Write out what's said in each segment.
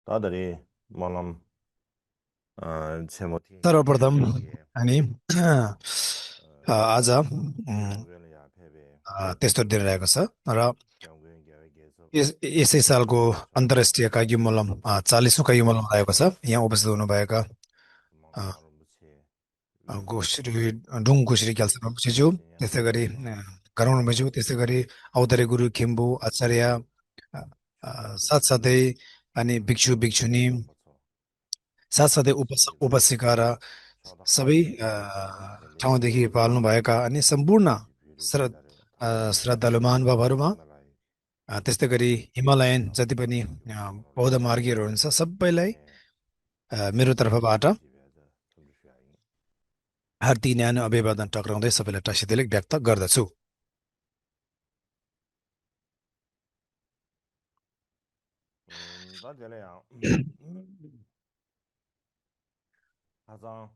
Tadari malam cemoti सर्वप्रथम yenge हामी आज kyangwen ya phebe त्यस्तो दिन रहेको छ र kyangwen ya gezo यसै सालको chongpa अन्तर्राष्ट्रिय कागी मोलम 40औं कागी मोलम रहेको छ। यहाँ उपस्थित हुनुभएका mang अ, marum che गोश्री डुङ गोश्री ग्याल्सा ज्यू, Shinyan त्यसै गरी गराउन बज्यू, त्यसै गरी औतरे गुरु खिम्बु आचार्य, अ, साथसाथै अनि भिक्षु भिक्षुनी, साथसाथै उपासिका र सबै ठाउँदेखि पाल्नुभएका अनि सम्पूर्ण श्र श्रद्धालु महानुभावहरूमा, त्यस्तै गरी हिमालयन जति पनि बौद्ध मार्गीहरू हुनुहुन्छ सबैलाई मेरो तर्फबाट हार्दिक न्यानो अभिवादन टक्राउँदै सबैलाई टाँसिदिले व्यक्त गर्दछु। da jale ya hazang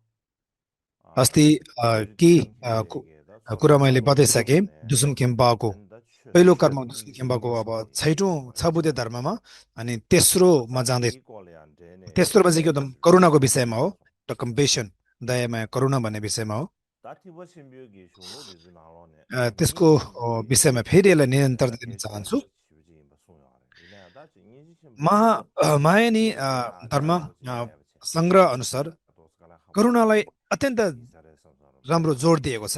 अस्ति chiri के tiang phebe ge da कुरा tsokpa मैले lo बताइसकेँ। ne दुसुम खेम्पाको tenda पहिलो chöp कर्म दुसुम ngi खेम्पाको अब ge छैटौँ pare छ बुद्धे धर्ममा, अनि तेस्रोमा hazang जाँदैछु। gi ko le an de ne तेस्रोमा चाहिँ के एकदम chi करुणाको ge विषयमा हो, ma so द कम्पेसन, दयामाया करुणा भन्ने विषयमा हो। da ti bo shimbyo ge shunglo de zu na lo ne त्यसको ngi ji shimbo ge विषयमा फेरि यसलाई निरन्तर da दिन te che चाहन्छु। ba chi bu ji ba so ya re ina da chi ngi ji shimbo ge माया नि ge ya धर्म cha ri bo chi ma ya ba che सङ्ग्रह अनुसार to ska la ha bo करुणालाई अत्यन्त di sa re sa sa ro ba राम्रो जोड दिएको छ।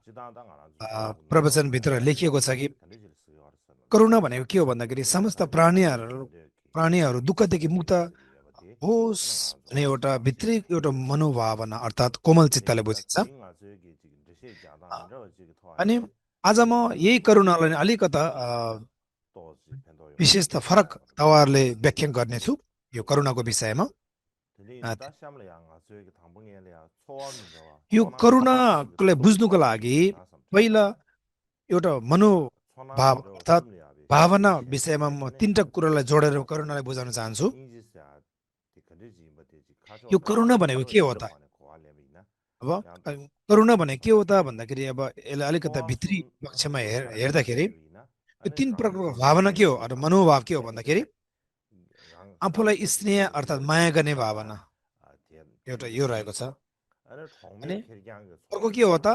ji da da nga na ju ju bu na lo ne प्रवचनभित्र da ti लेखिएको bo छ कि kan de ji su ya re sa lo ne करुणा भनेको के हो भन्दाखेरि समस्त da ji ji प्राणीहरू chen de ki प्राणीहरू दुःखदेखि ge मुक्त ge se ya ba de होस् na nga zo भन्ने wa एउटा ma ji भित्री shi एउटा ge ge ge ge मनोभावना अर्थात् कोमल चित्तले da बुझिन्छ। ti nga zo ge ji de she ja da a, ni ro ji ge to अनि ya आज म यही करुणालाई नै अलिकता to ji pen do yo विशेष त ge फरक ma ro तवरले व्याख्या गर्नेछु यो करुणाको विषयमा। Tili a, da shamla ya nga zuyo ki thangpo nye le ya tsuwa mi zawa, यो tsuwa na mi zawa shimli ki करुणालाई tsuwa बुझ्नुको लागि ki na sam tre. पहिला एउटा Tsuwa na मनोभाव mi zawa अर्थात् shimli ya bi भावना shimli chen de विषयमा de म tene तिनवटा कुरालाई ki जोडेर tene करुणालाई बुझाउन चाहन्छु। inji se ya di kandil ji imba de ji kacho यो da करुणा yang भनेको naro के हो jir त? kwa ne kuwa le mi na अब yang da करुणा भनेको के हो त भन्दाखेरि अब यसलाई अलिकता tsuwa भित्री sum पक्षमा kar ge हेर्दाखेरि che bi na यो ane तीन rang प्रकारको jin भावना jin के हो ji अथवा tang मनोभाव के हो tene भन्दाखेरि rang dang आफूलाई ge ji स्नेह tene अर्थात् so माया ji गर्ने tang भावना da एउटा tene यो ji रहेको छ। ane thongme अनि kher kyang ge अर्को tsuwa के हो त?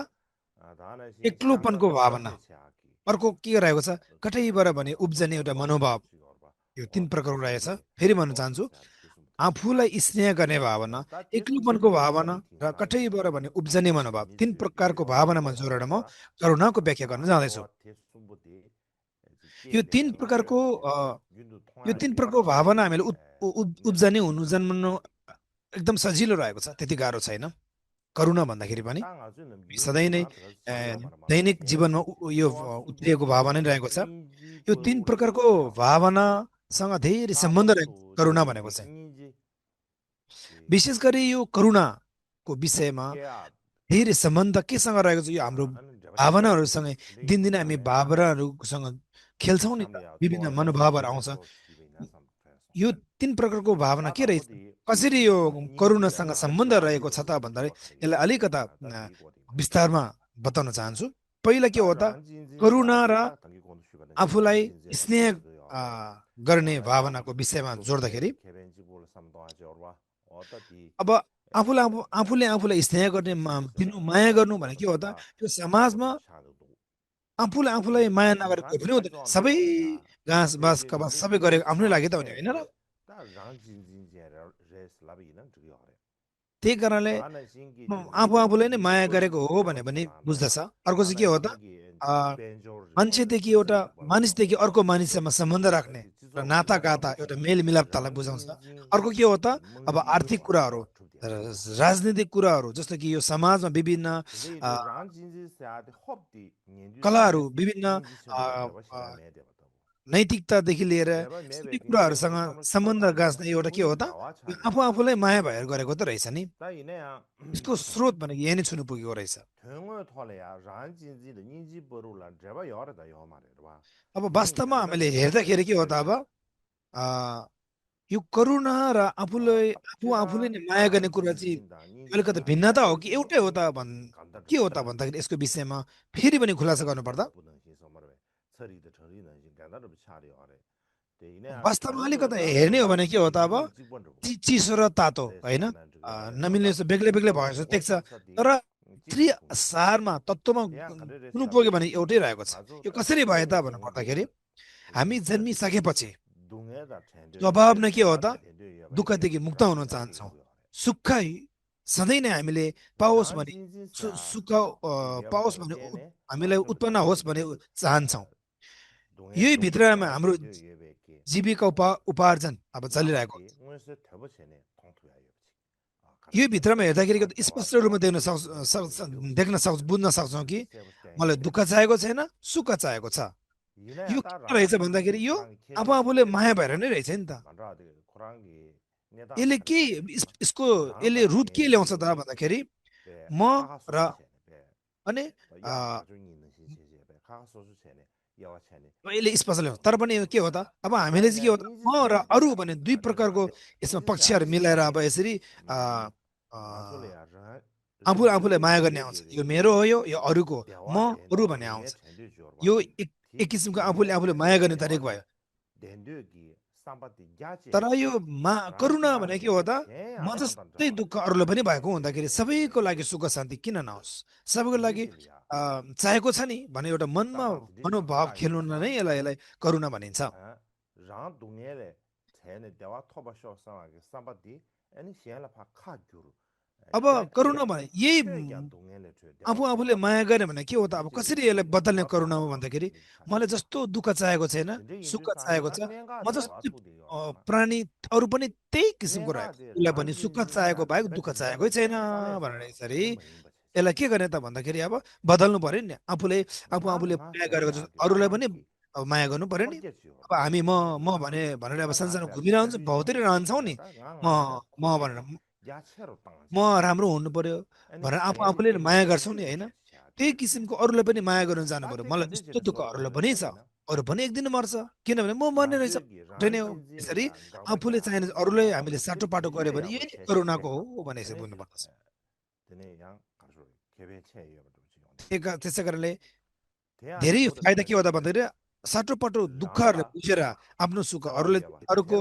다나 신 एक्लोपनको 샹다 भावना। 샤제 샤기 अर्को के रहेको छ? कतैबाट भने 샤다 उब्जने एउटा 샤다 मनोभाव। 시거바 यो तीन 어다 प्रकारको रहेछ। 딘디 फेरि भन्न चाहन्छु, 또지사 티스부터 आफूलाई स्नेह गर्ने भावना, 다 테수 एक्लोपनको 쳔베 भावना 쳔베 र 팅나레 कतैबाट भने उब्जने मनोभाव, तीन 니즈게 प्रकारको भावनामा 요마로야 जोडेर म 샤다 करुणाको व्याख्या गर्न 다 जाँदैछु। 저와 테수부디 यो 지게레 तीन प्रकारको 양아저게 윤도 यो तीन 통하게 प्रकारको भावना हामीले 네 उब्जने हुनु जन्मनु एकदम सजिलो रहेको छ, त्यति गाह्रो छैन। करुणा भन्दाखेरि पनि 땅아주는 सधैँ 윤도 नै 나한테 샤리오 दैनिक 말마로네 जीवनमा यो 소와 उत्रिएको 숨부디 भावना नै रहेको छ। 인지 यो तीन 버루라 प्रकारको 샤바레 भावनासँग धेरै सम्बन्ध रहेको 다버도 करुणा भनेको 제게 चाहिँ। 인지 विशेष गरी यो करुणाको विषयमा 게야 धेरै सम्बन्ध केसँग रहेको छ? यो हाम्रो 아는 내가 시작이 भावनाहरूसँगै 근데 दिनदिनै हामी 이나네 भावनाहरूसँग खेल्छौँ नि त, 샴이야 विभिन्न 초월이야 मनोभावहरू आउँछ। 샤베도 집에 있는 상태에서 यो तीन प्रकारको भावना के रहेछ? 다다버디 कसरी यो करुणासँग 인지야 सम्बन्ध रहेको छ त 샤지오르 भन्दाखेरि यसलाई 지와카리야 अलिकता 다티 이거리마 विस्तारमा बताउन चाहन्छु। पहिला के हो 다 त? 란진진샤 करुणा र 딱 당기 고는 수가는 आफूलाई 란진진제 स्नेह 지어래 गर्ने 다나야 भावनाको विषयमा जोड्दाखेरि 도스케 케벤지볼 삼도하지 얼와 어따디 अब आफूले आफूलाई स्नेह गर्ने दिनु माया गर्नु भने के हो त? 다 यो समाजमा 버디 샤도도 आफूले आफूलाई 이 माया 다티 नगरेको पनि हुँदैन। 란진지존 सबै 나로야 घाँस बाँस 제게 कबास 근데 सबै 지 गरेको आफ्नै लागि त हुने होइन र? 샤테 다 란진진제 레스 라비는 저기하래 त्यही कारणले 다나 신기 आफू 지게 आफूलाई नै माया गरेको 이버디 हो भने पनि 제버지나나 बुझ्दछ। अर्को चाहिँ 다나 के हो त? 신기 आ, 지 벤조르 바레 मान्छेदेखि एउटा 지지 벌어서 मानिसदेखि अर्को मानिससँग सम्बन्ध राख्ने 다티 र 지속 नातागाता एउटा 라부지 मेलमिलापतालाई बुझाउँछ। 랑징징 अर्को के हो त? अब 멍징 आर्थिक कुराहरू, 거라서 주디야 राजनीतिक कुराहरू, जस्तो कि यो समाजमा विभिन्न 근데 आ, 이제 랑징징 세아데 헙디 कलाहरू, 년주시네 विभिन्न 인지 셈보 आ, 제바 आ, 시간 내 되거든 नैतिकतादेखि लिएर 제바 सबै 매베 딘데 कुराहरूसँग 뭐 सम्बन्ध 샤오다네 गाँच्ने एउटा के हो 웅이 त? 나와 यो 차네 आफू आफूलाई माया भएर गरेको त रहेछ नि। 따이네야 यसको स्रोत भनेको यही नै छुनु पुगेको रहेछ। 등을 털어야 랑징징의 인지 버루라 제바 열어다 요 말이야 봐 अब 웅이 वास्तवमा हामीले 안다네 हेर्दाखेरि के हो त? अब 제베야 आ, यो करुणा र आफूले 제가 नै माया गर्ने कुरा चाहिँ 랑징징다 인지 अलिकति 세아데 भिन्नता हो कि एउटै हो त के हो त 간다르다 भन्दाखेरि यसको विषयमा फेरि पनि खुलासा गर्नुपर्दा 부는 희소 말에 처리도 처리는 이제 간다르 차려 아래 वास्तवमा अलिकता हेर्ने हो भने के हो त अब चिसो र तातो होइन नमिल्ने जस्तो बेग्लै बेग्लै भयो जस्तो देख्छ तर भित्री सारमा तत्त्वमा कुन पुग्यो भने एउटै रहेको छ यो कसरी भयो त भनेर भन्दाखेरि हामी जन्मिसकेपछि स्वभाव नै के हो त दुःखदेखि मुक्त हुन चाहन्छौँ सुख सधैँ नै हामीले पाओस् भने सुख पाओस् भने हामीलाई उत्पन्न होस् भने चाहन्छौँ यही भित्रमा हाम्रो जीविका उपार्जन अब चलिरहेको यो भित्रमा हेर्दाखेरि स्पष्ट रूपमा देख्न सक्छ बुझ्न सक्छौँ कि मलाई दुःख चाहेको छैन सुख चाहेको छ यो के रहेछ भन्दाखेरि यो आफू आफूले माया भएर नै रहेछ नि त यसले के यसको यसले रूप के ल्याउँछ त भन्दाखेरि म र अनि यसले स्पष्ट ल्याउँछ तर पनि के हो त अब हामीले चाहिँ के हो त म र अरू भने दुई प्रकारको यसमा पक्षहरू मिलाएर अब यसरी आफू आफूलाई माया गर्ने आउँछ यो मेरो हो यो अरूको म अरू भन्ने आउँछ यो एक किसिमको आफूले आफूले माया गर्ने तरिका भयो तर यो करुणा भने के हो त म जस्तै दुःख अरूलाई पनि भएको हुँदाखेरि सबैको लागि सुख शान्ति किन नहोस् सबैको लागि चाहेको छ नि भने एउटा मनमा मनोभाव खेल्नु नै यसलाई करुणा भनिन्छ अब करुणा भने यही आफू आफूले माया गर्ने भने के हो त अब कसरी यसलाई बदल्ने करुणा हो भन्दाखेरि मलाई जस्तो दुःख चाहेको छैन सुख चाहेको छ म जस्तो प्राणी अरू पनि त्यही किसिमको रहेको उसलाई पनि सुख चाहेको बाहेक दुःख चाहेकै छैन भनेर यसरी यसलाई के गर्ने त भन्दाखेरि अब बदल्नु पर्यो नि आफूले आफूले माया गरेको जस्तो अरूलाई पनि अब माया गर्नु पर्यो नि अब हामी म भनेर अब संसारमा घुमिरहन्छ भौतेर रहन्छौँ नि म भनेर म राम्रो हुनु पर्यो भनेर आफूले माया गर्छौँ नि होइन त्यही किसिमको अरूलाई पनि माया गर्नु जानु पर्यो मलाई यस्तो दुःख अरूलाई पनि छ अरू पनि एक दिन मर्छ किनभने म मर्ने रहेछ नै हो यसरी आफूले चाहिने अरूलाई हामीले साटोपाटो गर्यो भने यही करुणाको हो भने यसरी बुझ्नुपर्दछ त्यसै कारणले धेरै फाइदा के हो त भन्दाखेरि साटोपाटो दुःखहरूलाई बुझेर आफ्नो सुख अरूलाई अरूको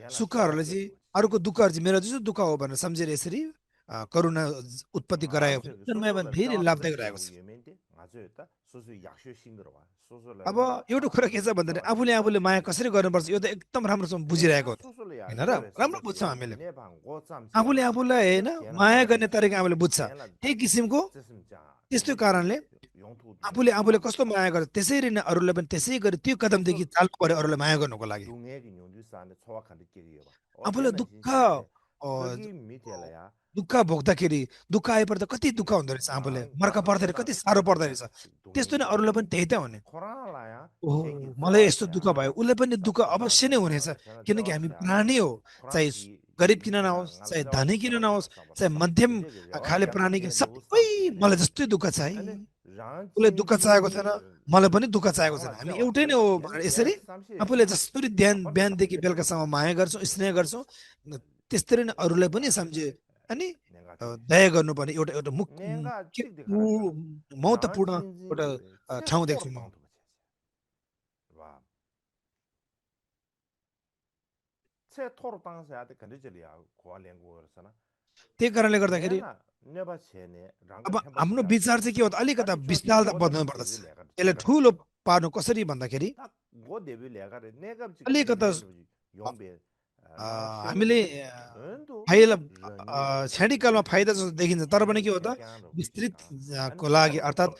सुखहरूलाई चाहिँ अरूको दुःखहरू चाहिँ मेरो जस्तो दुःख हो भनेर सम्झेर यसरी करुणा उत्पत्ति गरायो भने धेरै लाभदायक रहेको छ अब एउटा कुरा के छ भन्दाखेरि आफूले माया कसरी गर्नुपर्छ यो त एकदम राम्रोसँग बुझिरहेको होइन र राम्रो बुझ्छौँ हामीले आफूले आफूलाई होइन माया गर्ने तरिका आफूले बुझ्छ त्यही किसिमको त्यस्तो कारणले आफूले कस्तो माया गर्छ त्यसरी नै अरूलाई पनि त्यसै गरी त्यो कदमदेखि चाल्नु पर्यो अरूलाई माया गर्नुको लागि आफूलाई दुःख भोग्दाखेरि दुःख आइपर्दा कति दुःख हुँदो रहेछ आफूले मर्का पर्दाखेरि कति साह्रो पर्दो रहेछ त्यस्तो नै अरूलाई पनि त्यही त हुने ओहो मलाई यस्तो दुःख भयो उसलाई पनि दुःख अवश्य नै हुनेछ किनकि हामी प्राणी हो चाहे गरिब किन नहोस् चाहे धनी किन नहोस् चाहे मध्यम खाले प्राणी सबै मलाई जस्तै दुःख छ है उसले दुःख चाहेको छैन मलाई पनि दुःख चाहेको छैन हामी एउटै नै हो भनेर यसरी आफूले जसरी बिहानदेखि बेलुकासम्म माया गर्छौँ स्नेह गर्छौँ त्यस्तै नै अरूलाई पनि सम्झे अनि दया गर्नुपर्ने एउटा महत्त्वपूर्ण एउटा ठाउँ देख्छु म त्यही कारणले गर्दाखेरि अब हाम्रो विचार चाहिँ के हो त अलिकता विशालता बदल्नु पर्दछ यसलाई ठुलो पार्नु कसरी भन्दाखेरि अलिकता हामीले क्षणिककालमा फाइदा जस्तो देखिन्छ तर पनि के हो त विस्तृतको लागि अर्थात्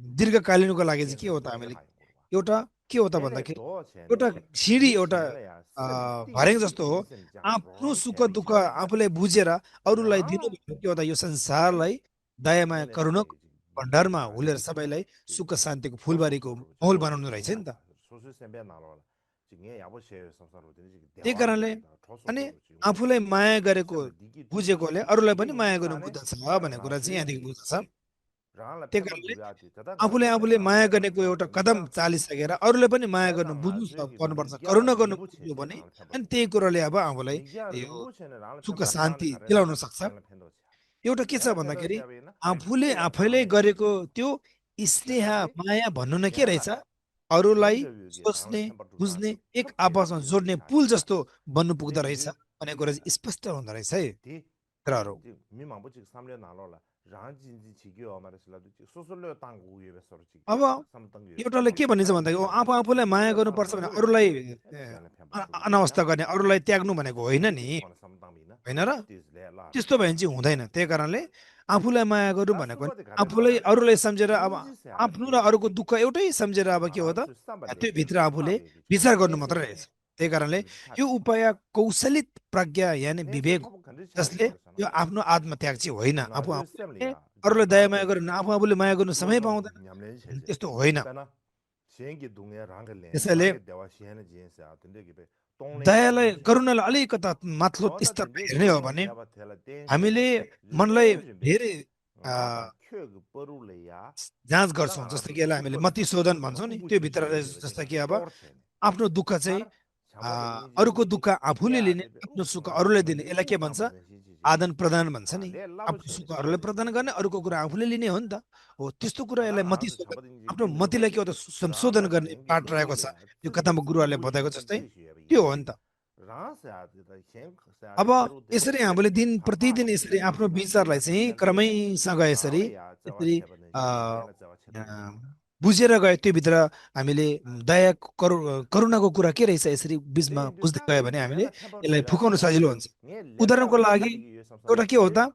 दीर्घकालीनको लागि चाहिँ के हो त हामीले एउटा के हो त भन्दाखेरि एउटा सिँढी एउटा भर्याङ जस्तो हो आफ्नो सुख दुःख आफूलाई बुझेर अरूलाई दिनु के हो त यो संसारलाई दयामाया करुणा भण्डारमा हुलेर सबैलाई सुख शान्तिको फुलबारीको माहौल बनाउनु रहेछ नि त त्यही कारणले अनि आफूलाई माया गरेको बुझेकोले अरूलाई पनि माया गर्नु बुझ्दछ भन्ने कुरा चाहिँ यहाँदेखि बुझ्दछ त्यही कारणले आफूले माया गर्नेको एउटा कदम चालिसकेर अरूलाई पनि माया गर्नु बुझ्नु पर्नुपर्छ करुणा गर्नु बुझ्यो भने अनि त्यही कुराले अब आफूलाई यो सुख शान्ति दिलाउन सक्छ एउटा के छ भन्दाखेरि आफूले आफैलाई गरेको त्यो स्नेह माया भन्नु न के रहेछ अरूलाई सोच्ने बुझ्ने एक आपसमा जोड्ने पुल जस्तो बन्नु पुग्दो रहेछ भन्ने कुरा चाहिँ स्पष्ट हुँदो रहेछ है मित्रहरू। अब एउटाले के भनिन्छ भन्दाखेरि आफू आफूलाई माया गर्नुपर्छ भने अरूलाई अनावस्था गर्ने अरूलाई त्याग्नु भनेको होइन नि, होइन र? त्यस्तो भयो भने चाहिँ हुँदैन। त्यही कारणले आफूलाई माया गर्नु भनेको आफूलाई अरूलाई सम्झेर अब आफ्नो र अरूको दुःख एउटै सम्झेर अब के हो त त्यो भित्र आफूले विचार गर्नु मात्रै रहेछ। त्यही कारणले यो उपाय कौशलित प्रज्ञा यानि विवेक जसले यो आफ्नो आत्मत्याग चाहिँ होइन, आफू आफूले अरूलाई दया माया गर्नु आफू आफूले माया गर्नु समय पाउँदैन, त्यस्तो होइन। त्यसैले दयालाई करुणालाई अलिकता माथिल्लो स्तर हेर्ने हो भने हामीले मनलाई धेरै जाँच गर्छौँ, जस्तो कि यसलाई हामीले मति शोधन भन्छौँ नि, त्यो भित्र जस्तो कि अब आफ्नो दुःख चाहिँ अरूको दुःख आफूले लिने, आफ्नो सुख अरूलाई दिने, यसलाई के भन्छ आदान प्रदान भन्छ नि। आफ्नो सुख अरूलाई प्रदान गर्ने, अरूको कुरा आफूले लिने हो नि त। हो त्यस्तो कुरा यसलाई मति शोधन, आफ्नो मतिलाई के हो त संशोधन गर्ने पाठ रहेको छ यो कथामा गुरुहरूले बताएको जस्तै त्यो हो नि त। अब यसरी हामीले दिन प्रतिदिन यसरी आफ्नो विचारलाई चाहिँ क्रमैसँग यसरी बुझेर गयो, त्यो भित्र हामीले दया करुणाको कुरा के रहेछ यसरी बिचमा बुझ्दै गयो भने हामीले यसलाई फुकाउन सजिलो हुन्छ। उदाहरणको लागि एउटा के हो त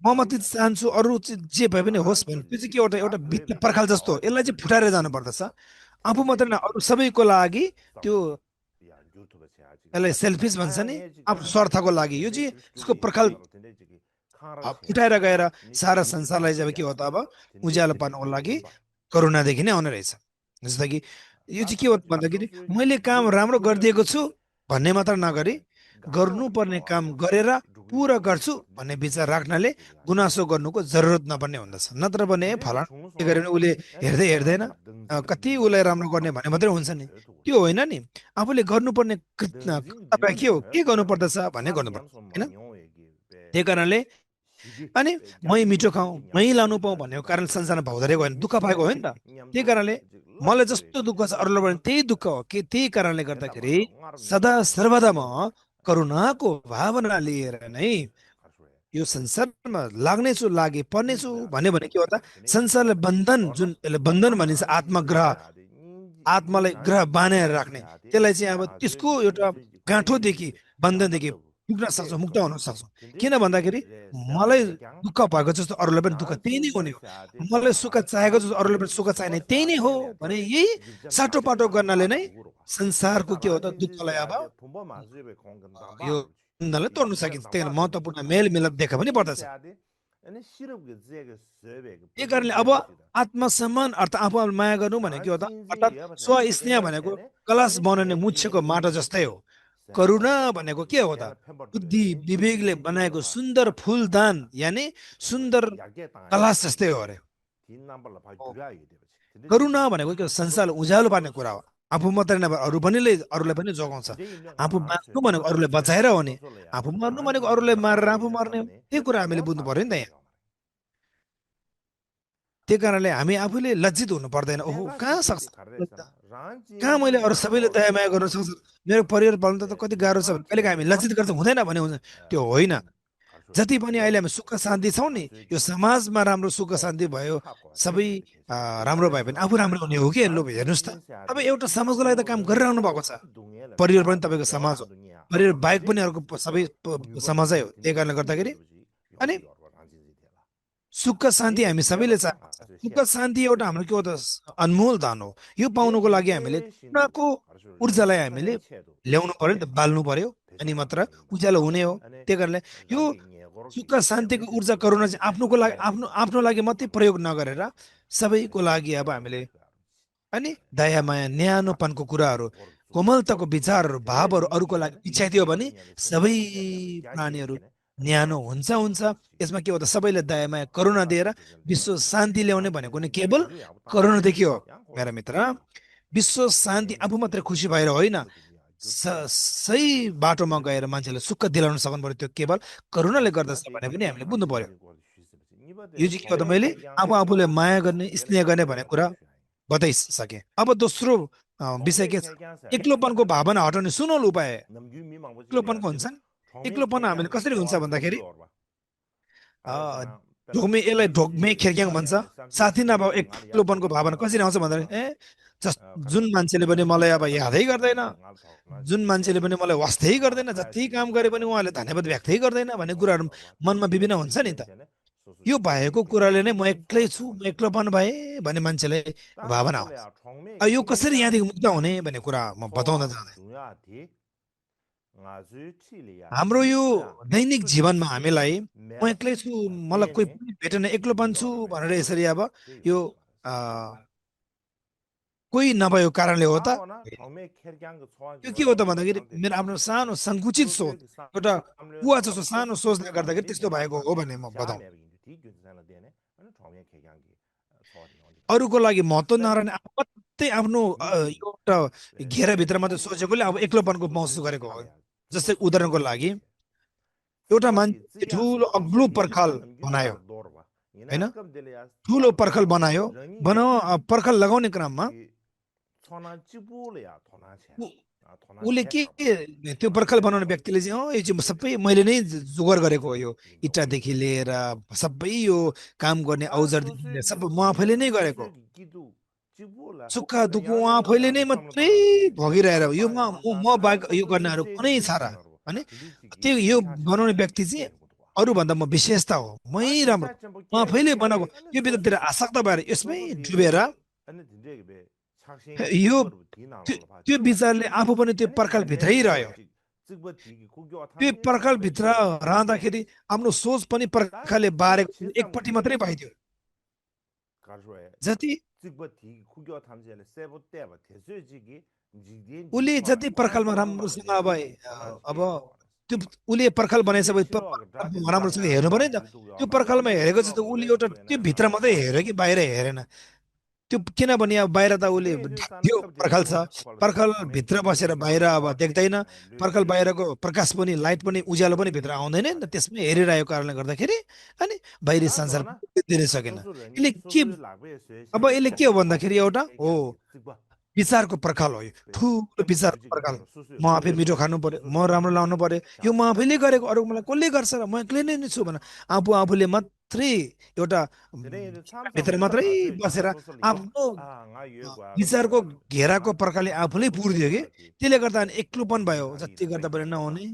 म मात्रै चाहन्छु अरू जे भए पनि होस् भने त्यो चाहिँ के एउटा एउटा भित्र पर्खाल जस्तो यसलाई चाहिँ फुटाएर जानु पर्दछ। आफू मात्रै न अरू सबैको लागि त्यो यसलाई सेल्फिस भन्छ नि, आफ्नो स्वार्थको लागि यो चाहिँ यसको पर्खाल फुटाएर गएर सारा संसारलाई जब के हो त अब उज्यालो पार्नुको लागि करुणादेखि नै आउने रहेछ। जस्तो कि यो चाहिँ के हो भन्दाखेरि मैले काम राम्रो गरिदिएको छु भन्ने मात्र नगरी गर्नुपर्ने काम गरेर पुरा गर्छु भन्ने विचार राख्नाले गुनासो गर्नुको जरुरत नपर्ने हुँदछ। नत्र भने फलान के गरे भने उसले हेर्दै हेर्दैन कति उसलाई राम्रो गर्ने भन्ने मात्रै हुन्छ नि, त्यो होइन नि। आफूले गर्नुपर्ने के हो, के गर्नुपर्दछ भन्ने गर्नुपर्छ होइन। त्यही कारणले अनि मै मिठो खाउँ मै लानु पाऊँ भन्ने कारण संसारमा भाउदो होइन, दुःख पाएको हो नि त। त्यही कारणले मलाई जस्तो दुःख छ अरूलाई भने त्यही दुःख हो कि त्यही कारणले गर्दाखेरि सदा सर्वदा म करुणाको भावना लिएर नै यो संसारमा लाग्नेछु लागे पर्नेछु भन्यो भने के हो त संसारलाई बन्धन, जुन यसले बन्धन भनिन्छ आत्मग्रह, आत्मालाई ग्रह बाँधेर राख्ने, त्यसलाई चाहिँ अब त्यसको एउटा गाँठोदेखि बन्धनदेखि पुग्न सक्छौँ, मुक्त हुन सक्छौँ। किन भन्दाखेरि मलाई दुःख भएको जस्तो अरूलाई पनि दुःख त्यही नै हुने हो, मलाई सुख चाहेको जस्तो अरूलाई पनि सुख चाहिने त्यही नै हो भने यही साटोपाटो गर्नाले नै संसारको के हो त दुःखलाई अब यो बन्धनलाई तोड्न सकिन्छ। त्यही कारण महत्त्वपूर्ण मेलमिलाप देखा पनि पर्दछ। त्यही कारणले अब आत्मसम्मान अर्थात् आफू माया गर्नु भनेको के हो त अर्थात् स्वस्नेह भनेको कलश बनाउने मुच्छेको माटो जस्तै हो। करुणा भनेको के हो त बुद्धि विवेकले बनाएको सुन्दर फुलदान यानि सुन्दर कलश जस्तै हो अरे। करुणा भनेको के संसारलाई उज्यालो पार्ने कुरा हो। आफू मात्रै नभए अरूलाई पनि जोगाउँछ। आफू बाँच्नु भनेको अरूलाई बचाएर हो नि, आफू मर्नु भनेको अरूलाई मारेर आफू मर्ने हो। त्यही कुरा हामीले बुझ्नु पर्यो नि त यहाँ। त्यही कारणले हामी आफूले लज्जित हुनु पर्दैन। ओहो कहाँ सक्छ, कहाँ मैले अरू सबैले दया माया गर्न सक्छु, मेरो परिवार पाल्नु त कति गाह्रो छ भने कहिलेकाहीँ हामी लज्जित गर्छ हुँदैन भने हुन्छ, त्यो होइन। जति पनि अहिले हामी सुख शान्ति छौँ नि, यो समाजमा राम्रो सुख शान्ति भयो, सबै राम्रो भयो भने आफू राम्रो हुने हो कि लु हेर्नुहोस् त। अब एउटा समाजको लागि त काम गरिरहनु भएको छ, परिवार पनि तपाईँको समाज हो, परिवार बाहेक पनि अर्को सबै समाजै हो। त्यही कारणले गर्दाखेरि अनि सुख शान्ति हामी सबैले चाहन्छ। सुख शान्ति एउटा हाम्रो के हो त अनमोल दान हो। यो पाउनुको लागि हामीले कुनाको ऊर्जालाई हामीले ल्याउनु पर्यो नि त, बाल्नु पर्यो अनि मात्र उज्यालो हुने हो। त्यही कारणले यो सुख शान्तिको ऊर्जा करुणा चाहिँ आफ्नोको लागि आफ्नो लागि मात्रै प्रयोग नगरेर सबैको लागि अब हामीले अनि दया माया न्यानोपनको कुराहरू कोमलताको विचारहरू भावहरू अरूको लागि इच्छाइदियो भने सबै प्राणीहरू न्यानो हुन्छ। यसमा के हो त सबैले दया माया करुणा दिएर विश्व शान्ति ल्याउने भनेको नि केवल करुणादेखि हो मेरा मित्र। विश्व शान्ति आफू मात्रै खुसी भएर होइन, सही बाटोमा गएर मान्छेलाई सुख दिलाउन सक्नु पर्यो, त्यो केवल करुणाले गर्दछ भने पनि हामीले बुझ्नु पर्यो। यो चाहिँ के हो त मैले आफूले माया गर्ने स्नेह गर्ने भन्ने कुरा बताइसके। अब दोस्रो विषय के छ, एक्लोपनको भावना हटाउने सुनौलो उपाय। एक्लोपनको हुन्छ नि, एक्लोपन हामीले कसरी हुन्छ भन्दाखेरि ढोग्मे, यसलाई ढोग्मे खेर्क्याङ भन्छ। साथी नभए एक्लोपनको भावना कसरी आउँछ भन्दाखेरि जुन मान्छेले पनि मलाई अब यादै गर्दैन, जुन मान्छेले पनि मलाई वास्तै गर्दैन, जति काम गरे पनि उहाँले धन्यवाद व्यक्तै गर्दैन भन्ने कुराहरू मनमा विभिन्न हुन्छ नि त। यो भएको कुराले नै म एक्लै छु, म एक्लोपन भए भन्ने मान्छेलाई भावना आउँछ। यो कसरी यहाँदेखि मुक्त हुने भन्ने कुरा म बताउन चाहन्छु। हाम्रो यो दैनिक जीवनमा हामीलाई म एक्लै छु, मलाई कोही पनि भेटेन, एक्लोपन छु भनेर यसरी अब यो कोही नभएको कारणले हो त? यो के हो त भन्दाखेरि मेरो आफ्नो सानो सङ्कुचित सोच, एउटा कुवा जस्तो सानो सोचले गर्दाखेरि त्यस्तो भएको हो भन्ने म बताउँ। अरूको लागि महत्त्व नरहने मात्रै आफ्नो एउटा घेराभित्र मात्रै सोचेकोले अब एक्लोपनको महसुस गरेको हो। जस्तै उदाहरणको लागि एउटा मान्छे ठुलो अग्लो पर्खाल बनायो होइन, ठुलो पर्खाल बनायो, पर्खाल लगाउने क्रममा उसले के त्यो पर्खाल बनाउने व्यक्तिले चाहिँ यो चाहिँ सबै मैले नै जोगाड गरेको हो, यो इँटादेखि लिएर सबै यो काम गर्ने औजारदेखि लिएर सबै म आफैले नै गरेको, सुक्खा दुःख उहाँ आफैले नै मात्रै भोगिरहेर यो म बाहेक यो गर्नेहरू कुनै छ र भने त्यो यो बनाउने व्यक्ति चाहिँ अरूभन्दा म विशेषता हो, मै राम्रो, म आफैले बनाएको, यो भित्रतिर आसक्त भएर यसमै डुबेर यो त्यो विचारले आफू पनि त्यो पर्खालभित्रै रह्यो। त्यो पर्खालभित्र रहँदाखेरि आफ्नो सोच पनि पर्खालले बारेको एकपट्टि मात्रै भइदियो। जति उसले जति पर्खालमा राम्रोसँग अब त्यो उसले पर्खाल बनाएछ राम्रोसँग हेर्नु पर्यो नि त। त्यो पर्खालमा हेरेको चाहिँ उसले एउटा त्यो भित्र मात्रै हेऱ्यो कि बाहिर हेरेन। त्यो किनभने अब बाहिर त उसले ढाक्यो पर्खाल छ, पर्खाल भित्र बसेर बाहिर अब देख्दैन, पर्खाल बाहिरको प्रकाश पनि लाइट पनि उज्यालो पनि भित्र आउँदैन नि त, त्यसमै हेरिरहेको कारणले गर्दाखेरि अनि बाहिरी संसार दिन सकेन। यसले के अब यसले के हो भन्दाखेरि एउटा हो विचारको पर्खाल हो, यो ठुलो विचारको पर्खाल। म आफै मिठो खानु पर्यो, म राम्रो लाउनु पर्यो, यो म आफैले गरेको, अरू मलाई कसले गर्छ र, म एक्लै नै छु भन आफूले मात्रै एउटा भित्र मात्रै बसेर आफ्नो विचारको घेराको पर्खालले आफूले पुरिदियो कि, त्यसले गर्दा अनि एक्लोपन भयो। जति गर्दा पनि नहुने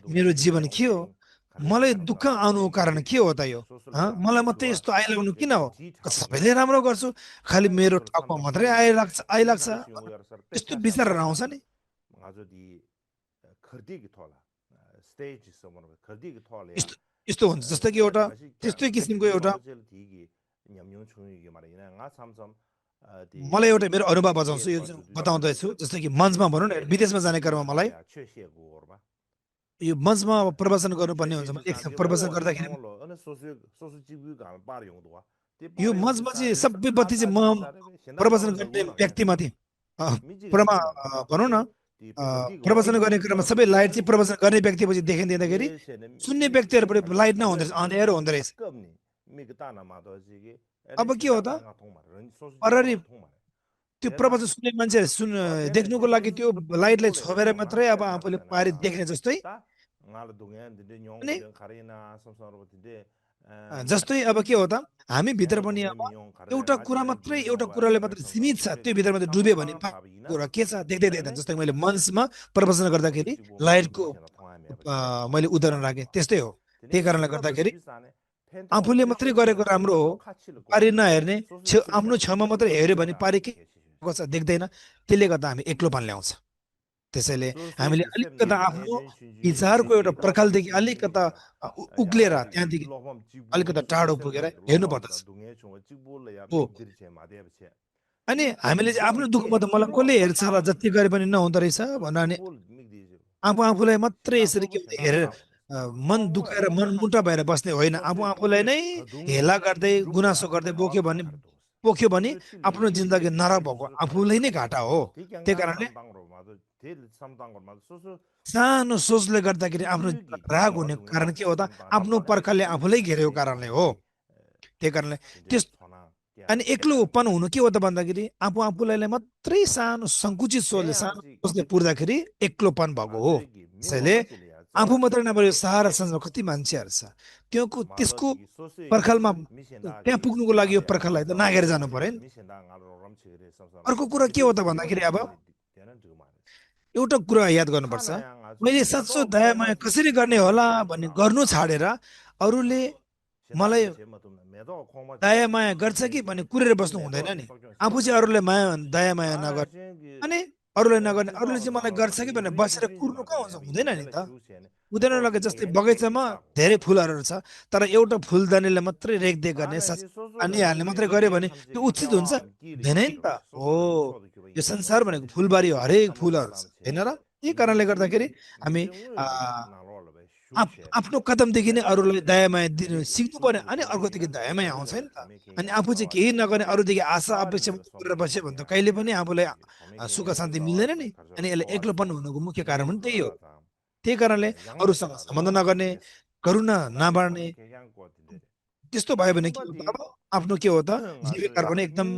मेरो जीवन के हो, मलाई दुःख आउनुको कारण के हो त यो, मलाई मात्रै यस्तो आइलाग्नु किन हो, सबैले राम्रो गर्छु खालि मेरो टाउको मात्रै आइलाग्छ, यस्तो विचारहरू आउँछ नि। यस्तो यस्तो हुन्छ जस्तो कि एउटा त्यस्तै किसिमको एउटा मलाई एउटा मेरो अनुभव बताउँछु, यो बताउँदैछु। जस्तो कि मञ्चमा भनौँ न, विदेशमा जाने क्रममा मलाई यो मञ्चमा प्रवचन गर्नुपर्ने हुन्छ। एक प्रवचन गर्दाखेरि यो मञ्चमा चाहिँ सबै बत्ती चाहिँ म प्रवचन गर्ने व्यक्तिमाथि भनौँ न, प्रवचन गर्ने क्रममा सबै लाइट चाहिँ प्रवचन गर्ने व्यक्तिपछि देखिँदाखेरि सुन्ने व्यक्तिहरूपट्टि लाइट नहुँदो रहेछ, अँध्यारो हुँदो रहेछ। अब के हो त, अगाडि त्यो प्रवचन सुन्ने मान्छे देख्नुको लागि त्यो लाइटलाई छोपेर मात्रै अब आफूले पारि देख्ने जस्तै जस्तै अब के हो त, हामी भित्र पनि अब एउटा कुरा मात्रै, एउटा कुराले मात्रै सीमित छ, त्यो भित्र मात्रै डुब्यो भने कुरा के छ देख्दै देख्दैन। जस्तै मैले मञ्चमा प्रवचन गर्दाखेरि लाइटको मैले उदाहरण राखेँ, त्यस्तै हो। त्यही कारणले गर्दाखेरि आफूले मात्रै गरेको राम्रो हो, पारि नहेर्ने, आफ्नो छेउमा मात्रै हेऱ्यो भने पारि के देख्दैन, त्यसले गर्दा हामी एक्लोपन ल्याउँछ। त्यसैले हामीले अलिकता आफ्नो विचारको एउटा पर्खालदेखि अलिकता उक्लेर त्यहाँदेखि अलिकता टाढो पुगेर हेर्नु पर्दछ हो। अनि हामीले चाहिँ आफ्नो दुःखमा त मलाई कसले हेर्छ होला, जति गरे पनि नहुँदो रहेछ भनेर आफूलाई मात्रै यसरी के हेरेर मन दुखाएर मन मुन्टा भएर बस्ने होइन। आफूलाई नै हेला गर्दै गुनासो गर्दै पोख्यो भने आफ्नो जिन्दगी नरक भएको आफूलाई नै घाटा हो। त्यही कारणले सानो सोचले गर्दाखेरि आफ्नो राग हुने कारण के हो त, आफ्नो पर्खालले आफूलाई घेरेको कारणले हो। त्यही कारणले त्यस अनि एक्लोपन हुनु के हो त भन्दाखेरि आफूलाई मात्रै सानो सङ्कुचित सोचले सानो सोचले पुर्दाखेरि एक्लोपन भएको हो। त्यसैले आफू मात्रै नभएर सारा संसारमा कति मान्छेहरू छ त्यसको पर्खालमा त्यहाँ पुग्नुको लागि यो पर्खाललाई त नागेर जानु पर्यो नि। अर्को कुरा के हो त भन्दाखेरि अब एउटा कुरा याद गर्नुपर्छ, मैले साँचो दया माया कसरी गर्ने होला भन्ने गर्नु छाडेर अरूले मलाई दया माया गर्छ कि भन्ने कुरेर बस्नु हुँदैन नि। आफू चाहिँ अरूलाई दया माया नगर्ने अनि अरूलाई नगर्ने, अरूले चाहिँ मलाई गर्छ कि भनेर बसेर कुर्नु कहाँ हुन्छ, हुँदैन नि त। हुँदैन लगे जस्तै बगैँचामा धेरै फुलहरू छ तर एउटा फुलदानीले मात्रै रेखदेख गर्ने अनि हाल्ने मात्रै गर्यो भने त्यो उचित हुन्छ, हुँदैन नि त। हो, यो संसार भनेको फुलबारी हो, हरेक फुलहरू छ होइन र। यही कारणले गर्दाखेरि हामी आफ्नो कदमदेखि नै अरूलाई दया माया दिनु सिक्नु पर्यो अनि अर्कोदेखि दया माया आउँछ नि त। अनि आफू चाहिँ केही नगर्ने अरूदेखि आशा अपेक्षा गरेर बस्यो भने त कहिले पनि आफूलाई सुख शान्ति मिल्दैन नि। अनि यसले एक्लोपन हुनुको मुख्य कारण पनि त्यही हो। त्यही कारणले अरूसँग सम्बन्ध नगर्ने, करुणा नबाड्ने, त्यस्तो भयो भने के हो त, अब आफ्नो के हो त जीविका पनि एकदम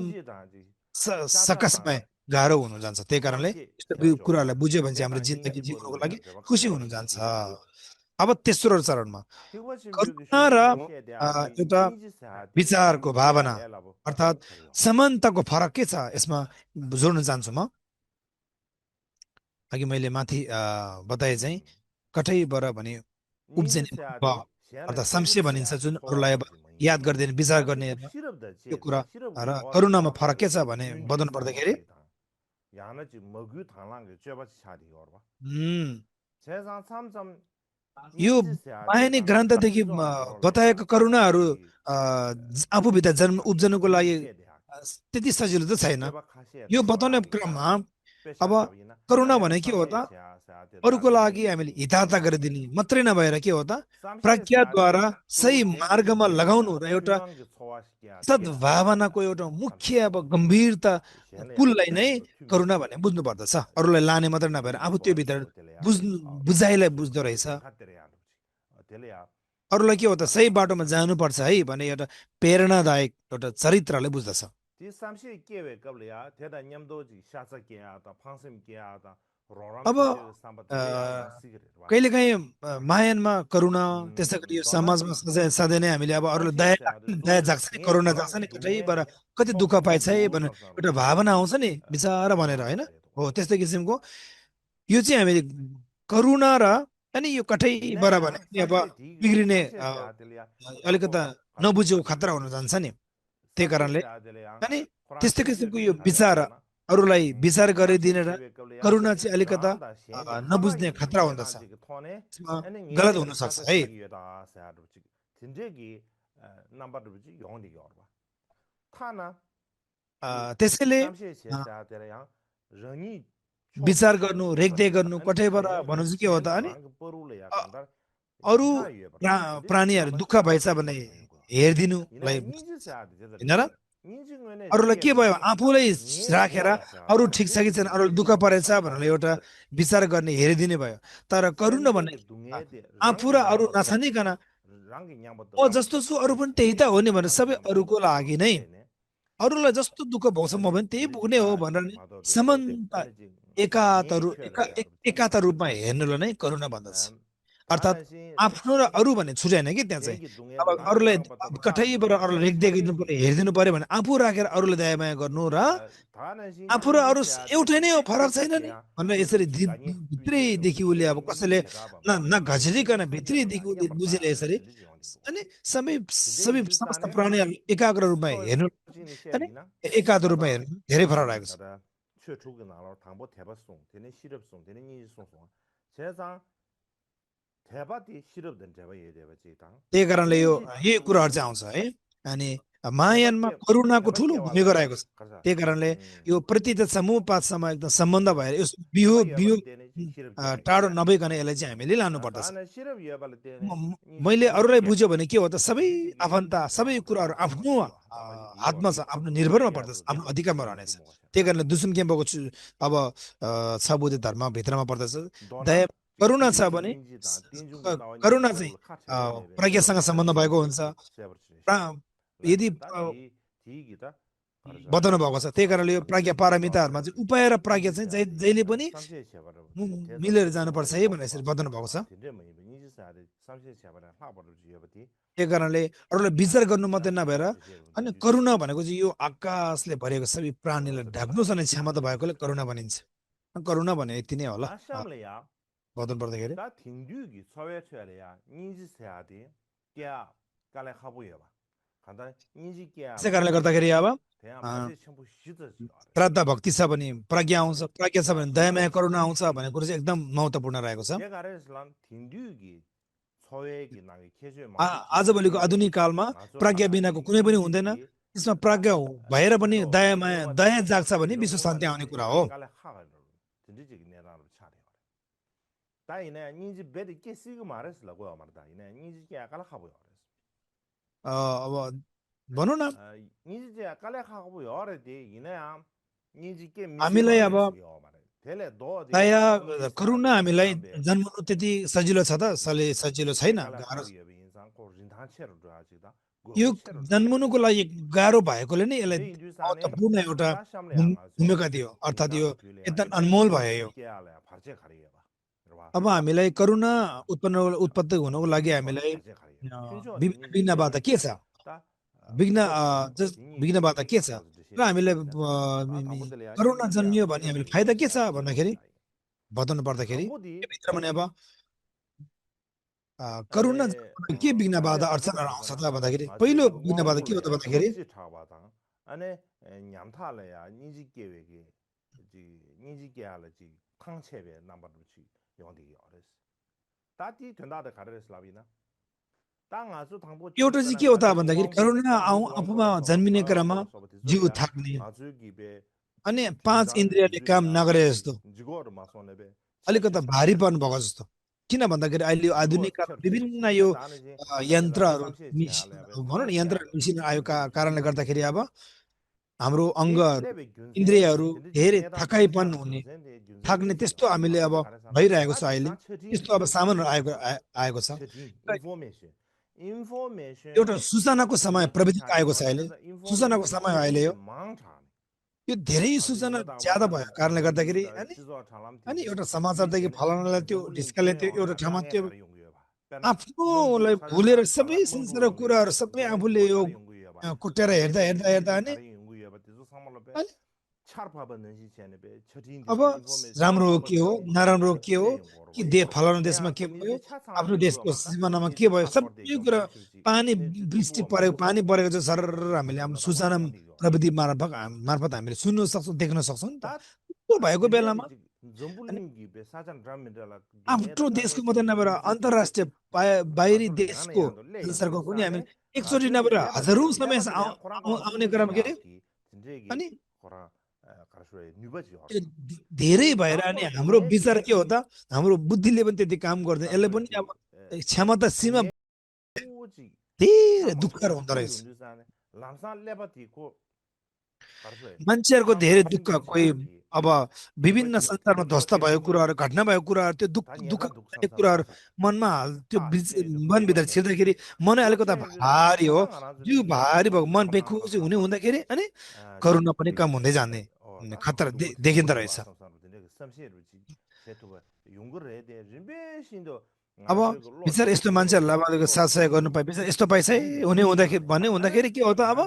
सकसमय गाह्रो हुन जान्छ। त्यही कारणले यस्तो कुराहरूलाई बुझ्यो भने चाहिँ हाम्रो जिन्दगी जिउनको लागि खुसी हुन जान्छ। अब तेस्रो चरणमा करुणा र एउटा विचारको भावना अर्थात् समानताको फरक के छ यसमा जोड्न चाहन्छु म। अघि मैले माथि बताए चाहिँ कठैबाट भने उब्जने अर्थात् संशय भनिन्छ, जुन अरूलाई याद गर्दैन विचार गर्ने यो कुरा र करुणामा फरक के छ भने बताउनु पर्दाखेरि यो मायानी ग्रन्थदेखि बताएको करुणाहरू आफूभित्र उब्जनुको लागि त्यति सजिलो त छैन। यो बताउने क्रममा अब करुणा भने के हो त, अरूको लागि हामीले हितार्थ गरिदिने मात्रै नभएर के हो त प्रज्ञाद्वारा सही मार्गमा लगाउनु र एउटा सद्भावनाको एउटा मुख्य अब गम्भीरता पुललाई नै करुणा भन्ने बुझ्नु पर्दछ। अरूलाई लाने मात्रै नभएर आफू त्यो भित्र बुझाइलाई बुझ्दो रहेछ। अरूलाई के हो त सही बाटोमा जानुपर्छ है भने एउटा प्रेरणादायक एउटा चरित्रले बुझ्दछ। अब कहिलेकाहीँ मायानमा करुणा, त्यसै गरी यो समाजमा सधैँ नै हामीले अब अरूलाई दया जाग्छ नि, करुणा जाग्छ नि, कतैबाट कति दुःख पाएछ है भनेर एउटा भावना आउँछ नि बिचारा भनेर होइन हो, त्यस्तै किसिमको यो चाहिँ हामीले करुणा र अनि यो कठैबाट भने अब बिग्रिने अलिकता नबुझेको खतरा हुन जान्छ नि। त्यही कारणले अनि त्यस्तै किसिमको यो विचार अरूलाई विचार गरिदिने र करुणा चाहिँ अलिकता नबुझ्ने खतरा हुँदछ, गलत हुन सक्छ है। त्यसैले विचार गर्नु, रेखदेख गर्नु, कठैबाट भन्नु चाहिँ के हो त, अनि अरू प्राणीहरू दुःख भएछ भने हेरिदिनुलाई होइन र। अरूलाई के भयो आफूलाई राखेर अरू ठिक छ कि छैन, अरू दुःख परेछ भनेर एउटा विचार गर्ने हेरिदिने भयो। तर करुणा भन्ने आफू र अरू नछानिकन म जस्तो छु अरू पनि त्यही त हो नि भनेर सबै अरूको लागि नै अरूलाई जस्तो दुःख पाउँछ म पनि त्यही पुग्ने हो भनेर समानता एकाता रूपमा हेर्नुलाई नै करुणा भन्दछ। अर्थात् आफ्नो र अरू भन्ने छुट्याएन कि त्यहाँ चाहिँ। अब अरूलाई कठैबाट अरूलाई रेखदेख गर्नु पर्यो, हेरिदिनु पर्यो भने आफू राखेर अरूलाई दया माया गर्नु र आफू र अरू एउटै नै हो, फरक छैन नि भनेर यसरी भित्रैदेखि उसले अब कसैले नघचिरिकन भित्रैदेखि उसले बुझेर यसरी अनि सबै समस्त प्राणीहरू एकाग्र रूपमा हेर्नु अनि एकाग्र रूपमा हेर्नु धेरै फरक रहेको छ। त्यही कारणले यही कुराहरू चाहिँ आउँछ है। अनि मायानमा करुणाको ठुलो भूमिका रहेको छ। त्यही कारणले यो प्रति समूहपातसँग एकदम सम्बन्ध भएर यस बिउ टाढो नभइकन यसलाई चाहिँ हामीले लानु पर्दछ। मैले अरूलाई बुझ्यो भने के हो त सबै आफन्त सबै कुराहरू आफ्नो हातमा छ, आफ्नो निर्भरमा पर्दछ, आफ्नो अधिकारमा रहनेछ। त्यही कारणले दुश्मन केम्पको अब छ बुद्धि धर्मभित्रमा पर्दछ। दया करुणा छ भने करुणा चाहिँ प्रज्ञासँग सम्बन्ध भएको हुन्छ। यदि 디기다 बताउनु भएको छ त्यही कारणले यो प्राज्ञ पारमिताहरुमा चाहिँ उपाय र प्राज्ञ चाहिँ जहिले पनि samshe chebara मिलेर जानुपर्छ है भनेर यसरी बताउनु भएको छ tinde mai ni sa de samshe chebara ha ba ju yabati त्यही कारणले अरूलाई विचार गर्नु मात्रै नभएर अनि करुणा भनेको चाहिँ यो आकाशले भरेको सबै प्राणीलाई ढाक्नु सक्ने क्षमता भएकोले करुणा भनिन्छ करुणा भने यति नै होला ashamle ya बताउनु पर्दाखेरि da tingdu gi sawe chele ya ni ji sa de kya kale khabu yaba khanda ni ji kya त्यसै कारणले गर्दाखेरि अब त्यहाँ मान्छे छम्पु सिध श्रद्धा भक्ति छ भने प्रज्ञा आउँछ प्रज्ञा छ भने दयामय करुणा आउँछ भन्ने कुरो चाहिँ एकदम महत्त्वपूर्ण रहेको छ यगारेसलाम थिन्डुगी छोएगी नागी खेजे आजभोलिको आधुनिक कालमा प्रज्ञा बिनाको कुनै पनि हुँदैन त्यसमा प्रज्ञा भएर पनि दयामय दया जाग्छ भने विश्व शान्ति आउने कुरा हो ताइने निजी बेद के सिग मारेस लगो अमरदा इने निजी के आकाला खाबो अब भनौँ न निजी के आकाला खाबो यरे दे इने निजी के हामीलाई अब दया करुणा हामीलाई जन्मनु त्यति सजिलो छ त सजिलो छैन यो जन्मनुको लागि गाह्रो भएकोले नै यसलाई महत्त्वपूर्ण एउटा भूमिका दियो अर्थात् यो एकदम अनमोल भयो यो अब हामीलाई करुणा उत्पत्ति हुनको लागि हामीलाई विघ्न बाधा के छ विघ्न बाधा के छ र हामीलाई करुणा जन्मियो भने हामीलाई फाइदा के छ भन्दाखेरि बताउनु पर्दाखेरि भित्र भने अब करुणा के विघ्न बाधा अडचनहरू आउँछ त भन्दाखेरि पहिलो विघ्न बाधा के हो त भन्दाखेरि अनि 냠타ले या निजी केवेगे जी निजी केले जी 탕체베 नम्बर छि योंदि योरेस ताति 된다데 가르레스 라비나 एउटा चाहिँ के हो त भन्दाखेरि करुणा आफूमा जन्मिने क्रममा जिउ थाक्ने अनि 5 इन्द्रियले काम नगरे जस्तो अलिकति भारीपन भएको जस्तो किन भन्दाखेरि अहिले आधुनिक विभिन्न यो यन्त्रहरू भनौँ न यन्त्र मिसिन आयो कारणले गर्दाखेरि अब हाम्रो अङ्गहरू इन्द्रियहरू धेरै थकाइपन हुने थाक्ने त्यस्तो हामीले अब भइरहेको छ अहिले त्यस्तो अब सामानहरू आएको छ एउटा सूचनाको समय प्रविधि आएको छ अहिले सूचनाको समय अहिले यो धेरै सूचना ज्यादा भयो कारणले गर्दाखेरि अनि एउटा समाचारदेखि फलानालाई त्यो ढिस्काले त्यो एउटा ठाउँमा त्यो आफ्नोलाई भुलेर सबै संसारको कुराहरू सबै आफूले यो कुटेर हेर्दा हेर्दा हेर्दा अनि अब राम्रो के हो नराम्रो के हो कि फलानु देशमा के भयो आफ्नो देशको सिमानामा के भयो सबै कुरा पानी वृष्टि परेको पानी परेको चाहिँ सर हामीले आफ्नो सूचना प्रविधि मार्फत हामीले सुन्न सक्छौँ देख्न सक्छौँ नि त त्यो भएको बेलामा आफ्नो देशको मात्रै नभएर अन्तर्राष्ट्रिय बाहिरी देशको संसारको पनि हामी एकचोटि नभएर हजारौँ समय आउने क्रम के अरे अनि धेरै भएर अनि हाम्रो विचार के हो त हाम्रो बुद्धिले पनि त्यति काम गर्दैन यसले पनि अब क्षमता सीमा धेरै दुःख हुँदो रहेछ मान्छेहरूको धेरै दुःख कोही अब विभिन्न संसारमा ध्वस्त भएको कुराहरू घटना भएको कुराहरू त्यो दुःख कुराहरू मनमा त्यो मनभित्र छिर्दाखेरि मनै अलिकति भारी हो जिउ भारी भएको मन बेखुसी हुने हुँदाखेरि अनि करुणा पनि कम हुँदै जाने खतरा देखिँदो रहेछ अब विचार यस्तो मान्छेहरूलाई साथसाय गर्नु पाए विचार यस्तो पैसा हुने हुँदाखेरि के हो त अब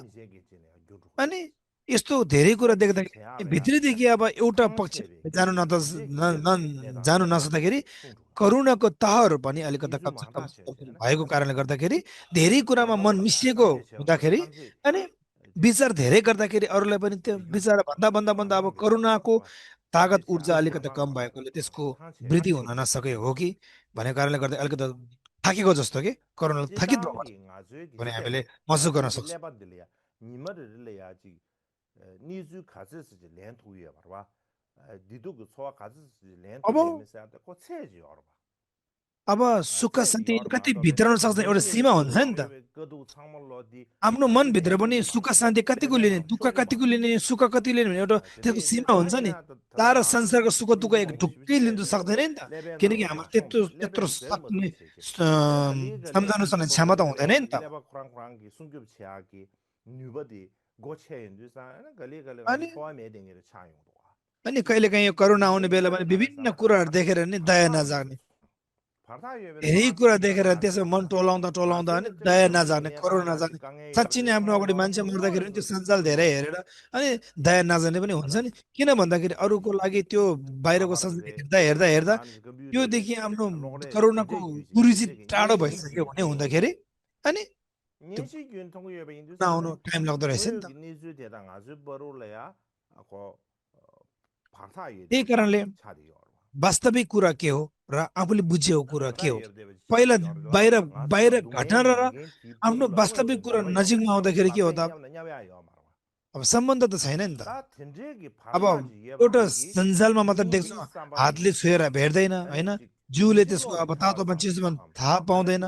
अनि यस्तो धेरै कुरा देख्दाखेरि भित्रैदेखि अब एउटा पक्ष जानु नसक्दाखेरि करुणाको तहहरू पनि अलिकति कम भएको कारणले गर्दाखेरि धेरै कुरामा मन मिसिएको हुँदाखेरि अनि विचार धेरै गर्दाखेरि अरूलाई पनि त्यो विचार भन्दा भन्दा अब करुणाको तागत ऊर्जा अलिकति कम भएकोले त्यसको वृद्धि हुन नसके हो कि भन्ने कारणले गर्दा अलिकति थाकेको जस्तो कि करुणा थकित भयो भने हामीले महसुस गर्न सक्छौँ अब सुख शान्ति कति भित्राउन सक्छ एउटा सीमा हुन्छ नि त आफ्नो मनभित्र पनि सुख शान्ति कतिको लिने दुःख कतिको लिने सुख कति लिने भने एउटा त्यसको सीमा हुन्छ नि सारा संसारको सुख दुःख एक ढुक्कै लिनु सक्दैन नि त किनकि हाम्रो त्यत्रो सम्झाउनु सक्ने क्षमता हुँदैन नि त अनि अनि कहिलेकाहीँ यो करोना आउने बेला पनि विभिन्न कुराहरू देखेर नि दया नजाग्ने यही कुरा देखेर त्यसमा मन टोलाउँदा अनि दया नजाने करोना नजाने साँच्ची नै आफ्नो अगाडि मान्छे मर्दाखेरि पनि त्यो सञ्जाल धेरै हेरेर अनि दया नजाने पनि हुन्छ नि किन भन्दाखेरि अरूको लागि त्यो बाहिरको सञ्जाल हेर्दा हेर्दा त्योदेखि आफ्नो करोनाको गुरुजी टाढो भइसक्यो भने हुँदाखेरि अनि त्यो आउनु टाइम लाग्दो रहेछ नि त त्यही कारणले वास्तविक कुरा के हो र आफूले बुझेको कुरा के हो पहिला बाहिर बाहिर घटना र आफ्नो वास्तविक कुरा नजिकमा आउँदाखेरि के हो त अब सम्बन्ध त छैन नि त अब एउटा सञ्जालमा मात्र देख्छौँ हातले छुएर भेट्दैन होइन जिउले त्यसको अब तातोपन चिसोपन थाहा पाउँदैन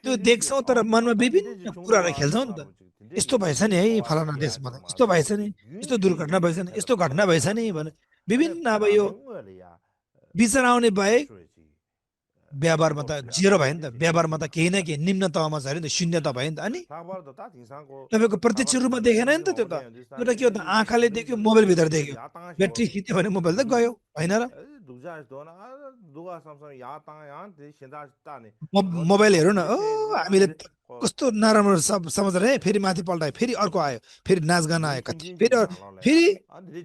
त्यो देख्छौँ तर मनमा विभिन्न कुराहरू खेल्छौँ नि त यस्तो भएछ नि है फलाना देशमा त यस्तो भएछ नि यस्तो दुर्घटना भएछ नि यस्तो घटना भएछ नि भने विभिन्न अब यो विचार आउने बाहेक व्यवहारमा त जिरो भयो नि त व्यवहारमा त केही न केही निम्न तहमा छ अरे नि त शून्य त भयो नि त अनि तपाईँको प्रत्यक्ष रूपमा देखेन नि त त्यो त एउटा के हो त आँखाले देख्यो मोबाइलभित्र देख्यो ब्याट्री खिच्यो भने मोबाइल त गयो होइन र मोबाइल हेरौँ न ओ हामीले कस्तो नराम्रो समाचार है फेरि माथि पल्टायो फेरि अर्को आयो फेरि नाचगान आयो कति फेरि फेरि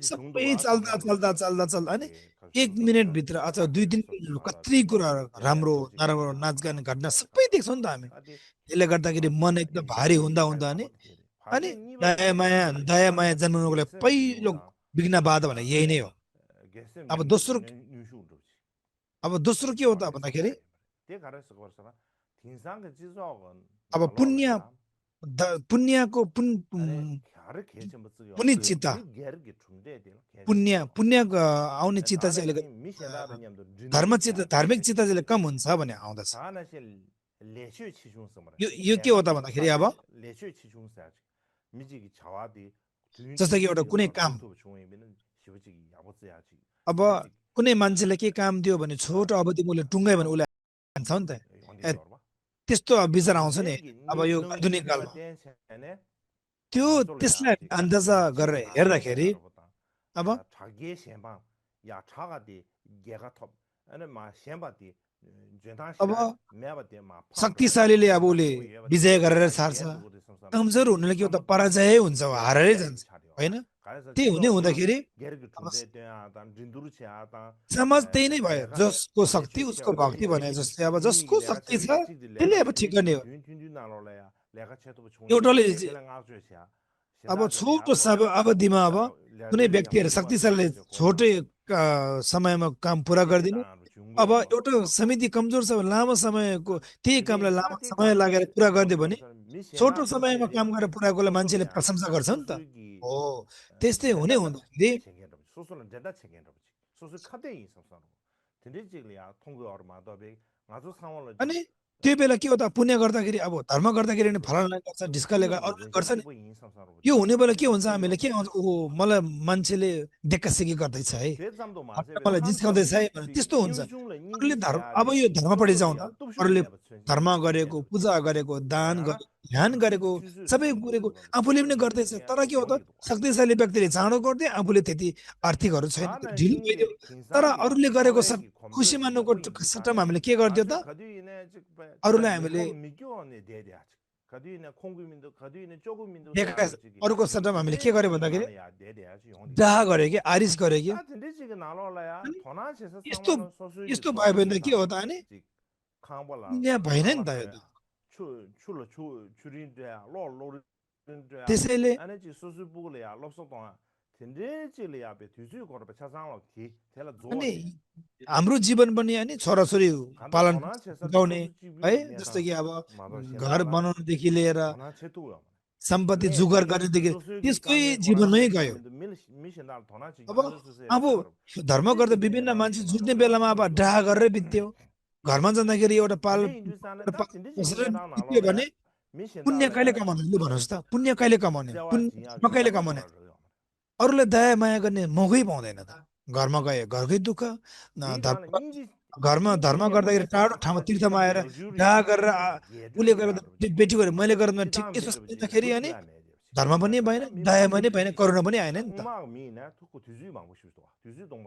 सबै चल्दा चल्दा चल्दा चल्दा अनि 1 मिनटभित्र अथवा 2-3 मिनट कति कुरा राम्रो नराम्रो नाचगान घटना सबै देख्छौँ नि त हामी त्यसले गर्दाखेरि मन एकदम भारी हुँदा हुँदा अनि दया माया जन्माउनुको लागि पहिलो विघ्न बाधा भने यही नै हो अब दोस्रो के हो त भन्दाखेरि अब पुण्यको पुनित चित्त पुण्य आउने चित्त चाहिँ अलिकति धार्मिक चित्त चाहिँ कम हुन्छ भने आउँदछ यो के हो त भन्दाखेरि अब जस्तो कि एउटा कुनै काम अब कुनै मान्छेले के काम दियो भने छोटो अवधिमा उसले टुङ्गायो भने उसले हान्छ नि त त्यस्तो विचार आउँछ नि अब यो आधुनिक कालमा त्यसलाई अन्दाजा गरेर हेर्दाखेरि अब शक्तिशालीले अब उसले विजय गरेर छाड्छ कमजोर हुनेले के हो त पराजय हुन्छ हारेरै जान्छ होइन त्यही हुँदाखेरि समाज त्यही नै भयो जसको शक्ति उसको भक्ति भने जस्तै अब जसको शक्ति छ त्यसले अब ठिक गर्ने हो एउटाले अब छोटो अवधिमा अब कुनै व्यक्तिहरू शक्तिशालीले छोटै समयमा काम पुरा गरिदिनु अब एउटा समिति कमजोर छ भने लामो समयको त्यही कामलाई लामो समय लागेर पुरा गरिदियो भने छोटो समयमा काम गरेर पुरा गर्दा मान्छेले प्रशंसा गर्छ नि त हो त्यस्तै हुने हुँदाखेरि अनि त्यो बेला के हो त पुण्य गर्दाखेरि अब धर्म गर्दाखेरि नि फलानाले गर्छ ढिस्काले गर्छ नि यो हुने बेला के हुन्छ हामीले के आउँछ ओहो मलाई मान्छेले देखासेकी गर्दैछ है मलाई जिस्काउँदैछ है त्यस्तो हुन्छ अरूले धर्म अब यो धर्मपट्टि जाउँ त अरूले धर्म गरेको पूजा गरेको दान गरेको ध्यान गरेको सबै गरेको आफूले पनि गर्दैछ तर के हो त शक्तिशाली व्यक्तिले चाँडो गरिदियो आफूले त्यति आर्थिकहरू छैन ढिलो भइदियो तर अरूले गरेको खुसी मान्नुको सट्टामा हामीले के गरिदियो त अरूलाई हामीले अरूको सट्टामा हामीले के गर्यो भन्दाखेरि डाहा गर्यो कि आरिस गर्यो कि यस्तो भयो भने त के हो त अनि यहाँ भएन नि त यो त त्यसैले अनि हाम्रो जीवन पनि अनि छोराछोरी पालन गराउने है जस्तो कि अब घर बनाउनदेखि लिएर सम्पत्ति जुगार गर्नेदेखि त्यसकै जीवनमै गयो अब धर्म गर्दा विभिन्न मान्छे जुट्ने बेलामा अब डाहा गरेर बित्यो घरमा जाँदाखेरि एउटा बित्यो भने पुण्य कहिले कमाउने लु भन्नुहोस् त पुण्य कहिले कमाउने कहिले कमाउने अरूलाई दया माया गर्ने मौकै पाउँदैन त घरमा गए घरकै दुःख घरमा धर्म गर्दाखेरि टाढो ठाउँमा तीर्थमा आएर डाहा गरेर उसले गरेर बेटी गरेर मैले गरेर ठिक यसो सोच्दाखेरि अनि धर्म पनि भएन दया पनि भएन करुणा पनि आएन नि त